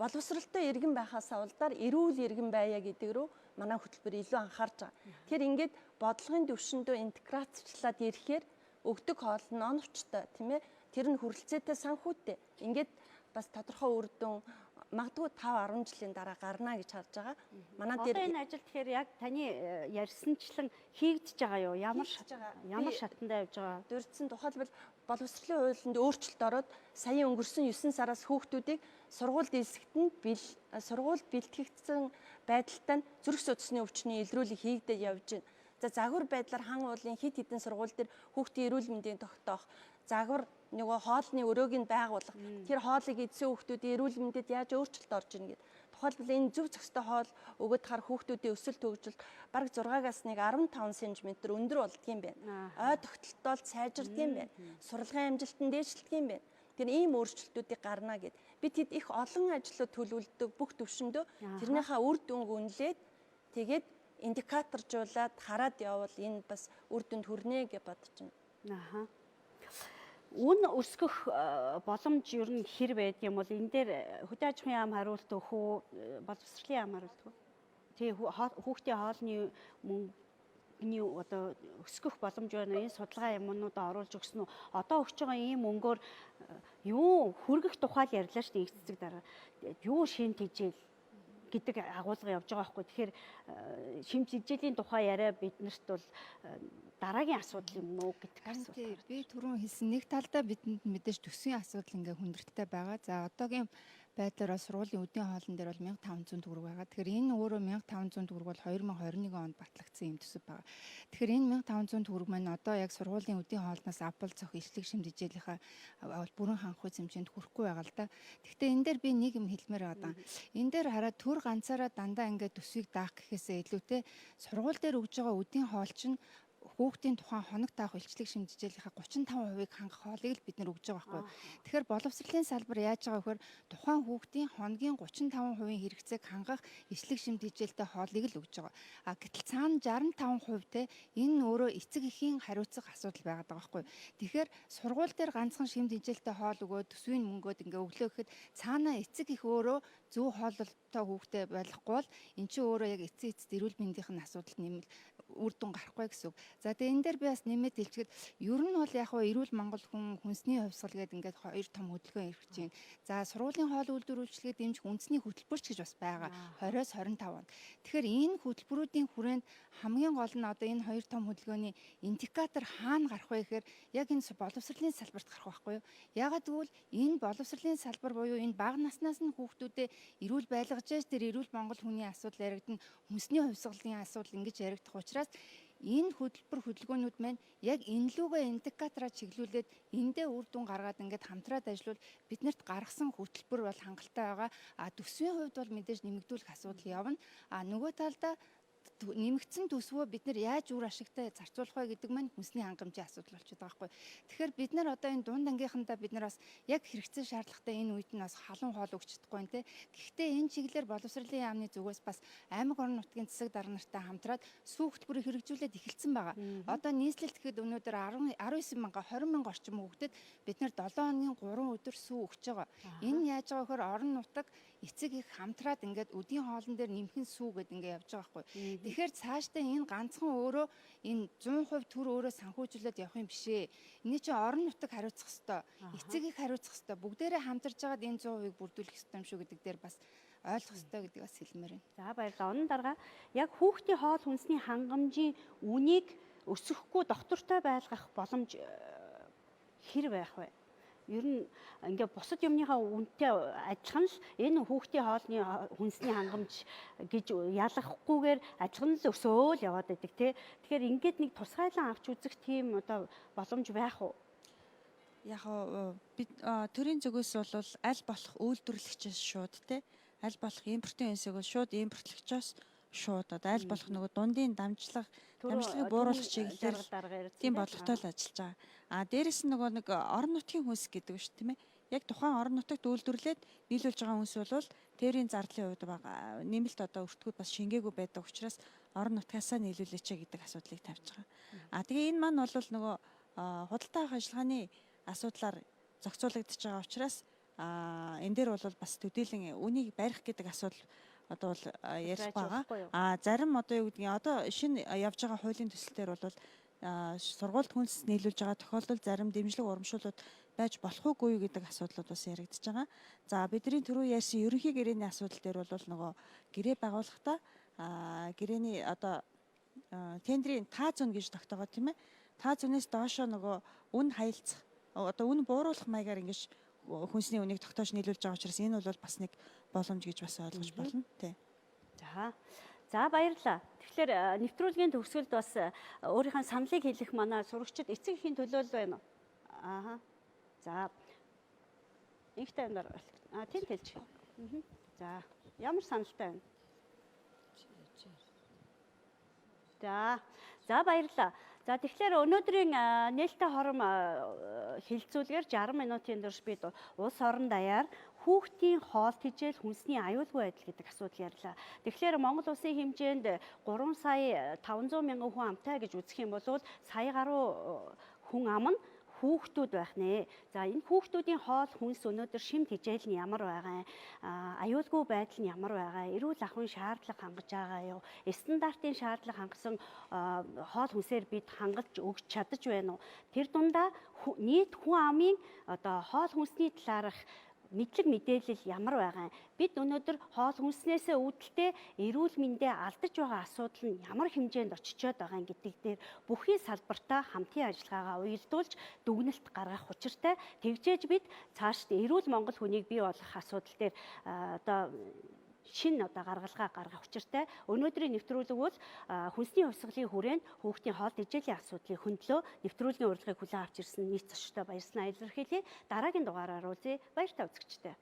Боловсролтой иргэн байхаасаа улдаар эрүүл иргэн байя гэдэг рүү манай хөтөлбөр илүү анхаарч байгаа. Тэгэхээр ингээд бодлогын төвшөндөө интеграцчлаад ирэхээр өгдөг хоол нь оновчтой, тийм ээ. Тэр нь хүрэлцээтэй санхүүтэй. Ингээд бас тодорхой үр дүн магадгүй 5 10 жилийн дараа гарна гэж харж байгаа. Манай дээр энэ ажил тэгэхээр яг таны ярьсанчлан хийгдэж байгаа юу? Ямар шатанд явж байгаа? Дурдсан тухайлбал Боловсролын хуулинд өөрчлөлт ороод саяын өнгөрсөн 9 сараас хүүхдүүдийг сургуульд элсэхэд нь сургуульд бэлтгэгдсэн байдалтай нь зүрх судасны өвчний илрүүлэг хийгдээд явж байна. За загвар байдлаар хан уулын хэд хэдэн сургууль дээр хүүхдийн эрүүл мэндийн тогтоох, загвар нөгөө хоолны өрөөг нь байгуулах. Тэр хоолыг идсэн хүүхдүүдийн эрүүл мэндэд яаж өөрчлөлт орж ийн гэд. Тухайлбал энэ зөв зохистой хоол өгöd хар хүүхдүүдийн өсөлт хөгжилт бараг 6-аас 1 15 см өндөр болдгийм байна. Ой тогтолтол сайжирдгийм байна. Сурлагын амжилт нь дээшилдэг юм байна. Тэр ийм өөрчлөлтүүдийг гарна гэд. Бид хэд их олон ажлууд төлөвлөдөг бүх төвшөндөө тэрнийхээ үр дүнг үнэлээд тэгээд индикаторжуулаад хараад явбал энэ бас үр дүнд хүрнэ гэж бодож байна. Аха. Үн өсгөх боломж ер нь хэр байдаг юм бол энэ дээр хөдөө аж ахуйн яам хариулт өгөх үү, боловсролын яам хариулт өгөх үү? Тий, хүүхдийн хоолны мөнгөний одоо өсгөх боломж байна. Энэ судалгаа юмнуудаа оруулж өгсөн үү? Одоо өгч байгаа ийм мөнгөөр юу хүргэх тухай л ярьлаа шүү дээ, их цэцэг дараа. Юу шин тэжээл гэдэг агуулга явж байгаа байхгүй. Тэгэхээр шим тэжээлийн тухай яриа биднэрт бол дараагийн асуудал юм уу гэдэг асуудал. Би түрүүн хэлсэн нэг талдаа бидэнд мэдээж төсвийн асуудал ингээ хүндрэлтэй байгаа. За одоогийн байдлаар бол сургуулийн үдийн хоолн дээр бол 1500 төгрөг байгаа. Тэгэхээр энэ өөрөө 1500 төгрөг бол 2021 онд батлагдсан юм төсөв байгаа. Тэгэхээр энэ 1500 төгрөг маань одоо яг сургуулийн үдийн хоолноос авбал цох ишлэг шим тэжээлийнхаа бүрэн хангах хэмжээнд хүрэхгүй байгаа л да. Гэхдээ энэ дээр би нэг юм хэлмээр байгаа. Энэ дээр хараа төр ганцаараа дандаа ингээ төсвийг даах гэхээсээ илүүтэй сургууль дээр өгж байгаа үдийн хоол чинь хүүхдийн тухайн хоног таах илчлэг шимтгээлийнхаа 35%-ийг хангах хоолыг л бид нэр өгж байгаа байхгүй. Тэгэхээр боловсролын салбар яаж байгаа вэхээр тухайн хүүхдийн хоногийн 35% хэрэгцээг хангах ишлэг шимтгээлтэй хоолыг л өгж байгаа. А гэтэл цаана 65% те энэ өөрөө эцэг эхийн хариуцах асуудал байгаад байгаа байхгүй. Тэгэхээр сургууль дээр ганцхан шимтгээлтэй хоол өгөө төсвийн мөнгөд ингээ өглөө гэхэд цаана эцэг их өөрөө зөв хооллолттой хүүхдээ болохгүй бол эн чинь өөрөө яг эцэг эцэст эрүүл мэндийнх нь асуудалд нэмэл үр дүн гарахгүй гэсэн үг. За тэгээ энэ дээр би бас нэмээд хэлчихэд ер нь бол яг хөө эрүүл Монгол хүн хүнсний хувьсгал гэдэг ингээд хоёр том хөдөлгөөн ирэх чинь. За сургуулийн хоол үйлдвэр үйлчилгээ дэмжих үндэсний хөтөлбөр ч гэж бас байгаа. 20-с 25 онд. Тэгэхээр энэ хөтөлбөрүүдийн хүрээнд хамгийн гол нь одоо энэ хоёр том хөдөлгөөний индикатор хаана гарах вэ гэхээр яг энэ боловсролын салбарт гарах байхгүй юу? Яагаад гэвэл энэ боловсролын салбар буюу энэ бага наснаас нь хүүхдүүдэд эрүүл байлгаж яаж тэр эрүүл Монгол хүний асуудал яригдана, хүнсний хувьсгалын асуудал ингэж яригдах учраас энэ хөтөлбөр хөдөлгөөнүүд маань яг энэ лүүгээ индикатораа чиглүүлээд эндээ үр дүн гаргаад ингээд хамтраад ажиллавал биднэрт гаргасан хөтөлбөр бол хангалттай байгаа. А төсвийн хувьд бол мэдээж нэмэгдүүлэх асуудал явна. А нөгөө талдаа нэмэгдсэн төсвөө бид нар яаж үр ашигтай зарцуулах вэ гэдэг маань хүнсний хангамжийн асуудал болчиход байгаа байхгүй. Тэгэхээр бид нар одоо энэ дунд ангийнхандаа бид нар бас яг хэрэгцээ шаардлагатай энэ үед нь бас халуун хоол өгч чадахгүй юм те. Гэхдээ энэ чиглэлээр боловсролын яамны зүгээс бас аймаг орон нутгийн засаг дарга нартай хамтраад сүү хөтөлбөрийг хэрэгжүүлээд эхэлсэн байгаа. Одоо нийслэлт гэхэд өнөөдөр 19 мянга 20 мянга орчим хүүхдэд бид нар 7 хоногийн 3 өдөр сүү өгч байгаа. Энэ яаж байгаа гэхээр орон нутаг эцэг их хамтраад ингээд өдийн хоолн дээр нэмхэн сүү гэд ингээд явж байгаа байхгүй. Тэгэхээр цаашдаа энэ ганцхан өөрөө энэ 100% төр өөрөө санхүүжүүлээд явах юм биш ээ. Эний чинь орон нутаг хариуцах хэвээр, эцэг их хариуцах хэвээр, бүгдээрээ хамтарч байгаад энэ 100%-ийг бүрдүүлэх хэвээр юм шүү гэдэг дээр бас ойлгох хэвээр гэдгийг бас хэлмээр байна. За баярлалаа. Онон дарга яг хүүхдийн хоол хүнсний хангамжийн үнийг өсөхгүй доктортой байлгах боломж хэр байх вэ? Ер нь ингээ бусад юмныхаа үнэтэй адилхан л энэ хүүхдийн хоолны хүнсний хангамж гэж ялгахгүйгээр адилхан л өсөөл яваад байдаг тий. Тэгэхээр ингээд нэг тусгайлан авч үзэх тийм одоо боломж байх уу? Яг бид төрийн зүгээс бол аль болох үйлдвэрлэгчээс шууд тий, аль болох импортын энсийг шууд импортлогчоос шууд одоо аль болох нөгөө дундын дамжлагыг бууруулах чиглэлээр тийм бодлоготой л ажиллаж байгаа. А дээрэс нь нөгөө нэг орон нутгийн хүнс гэдэг шүү тийм ээ. Яг тухайн орон нутагт үйлдвэрлээд нийлүүлж байгаа хүнс бол тээврийн зардлын хувьд бага нэмэлт одоо өртгүүд бас шингээгүй байдаг учраас орон нутгаасаа нийлүүлээч гэдэг асуудлыг тавьж байгаа. А тэгээ энэ маань бол нөгөө худалдаа авах ажиллагааны асуудлаар зохицуулагдаж байгаа учраас энэ дээр бол бас төдийлөн үнийг барих гэдэг асуудал одоо бол ярих байгаа. А зарим одоо юу гэдгийг одоо шинэ явж байгаа хуулийн төсөл дээр бол сургуульд хүнс нийлүүлж байгаа тохиолдолд зарим дэмжлэг урамшууллууд байж болох уугүй гэдэг асуудлууд бас яригдж байгаа. За бидний түрүү ярьсан ерөнхий гэрээний асуудал дээр бол нөгөө гэрээ байгуулахдаа гэрээний одоо тендрийн таа зүүн гэж тогтоогоо тийм ээ. Таа зүүнээс доошоо нөгөө үн хаялцах Одоо үн бууруулах маягаар ингэж хүнсний үнийг тогтоож нийлүүлж байгаа учраас энэ бол бас нэг боломж гэж бас ойлгож болно тий. За. За баярлалаа. Тэгэхээр нэвтрүүлгийн төгсгөлд бас өөрийнхөө саналыг хэлэх манай сурагчид эцэг эхийн төлөөлөл байна уу? Ааха. За. Инхтэй андар. А тийм хэлж. За. Ямар саналтай байна? За. За баярлалаа. За тэгэхээр өнөөдрийн нээлттэй хором хэлэлцүүлгээр 60 минутын турш бид улс орон даяар хүүхдийн хоол тэжээл хүнсний аюулгүй байдал гэдэг асуудал ярьлаа. Тэгэхээр Монгол улсын хэмжээнд 3 сая 500 мянган хүн амтай гэж үзэх юм бол сая гаруй хүн ам нь хүүхдүүд байх нэ. За энэ хүүхдүүдийн хоол хүнс өнөөдөр шим тэжээл нь ямар байгаа юм? Аюулгүй байдал нь ямар байгаа? Эрүүл ахуйн шаардлага хангаж байгаа юу? Стандартын шаардлага хангасан хоол хүнсээр бид хангалж өгч чадаж байна уу? Тэр дундаа нийт хүн амын одоо хоол хүнсний талаарх мэдлэг мэдээлэл ямар байгаа юм? Бид өнөөдөр хоол хүнснээсээ үүдэлтэй эрүүл мэндээ алдаж байгаа асуудал нь ямар хэмжээнд очичоод байгаа юм гэдэг дээр бүхий салбартаа хамтын ажиллагаагаа уялдуулж дүгнэлт гаргах учиртай. Тэгжээж бид цаашд эрүүл Монгол хүнийг бий болгох асуудал дээр одоо шинэ одоо гаргалгаа гаргах учиртай. Өнөөдрийн нэвтрүүлэг бол хүнсний хувьсгалын хүрээнд хүүхдийн хоол тэжээлийн асуудлыг хөндлөө нэвтрүүлгийн урилгыг хүлээн авч ирсэн нийт зочдтой баярснаа илэрхийлье. Дараагийн дугаараар уулзъя. Баяртай үзэгчдээ.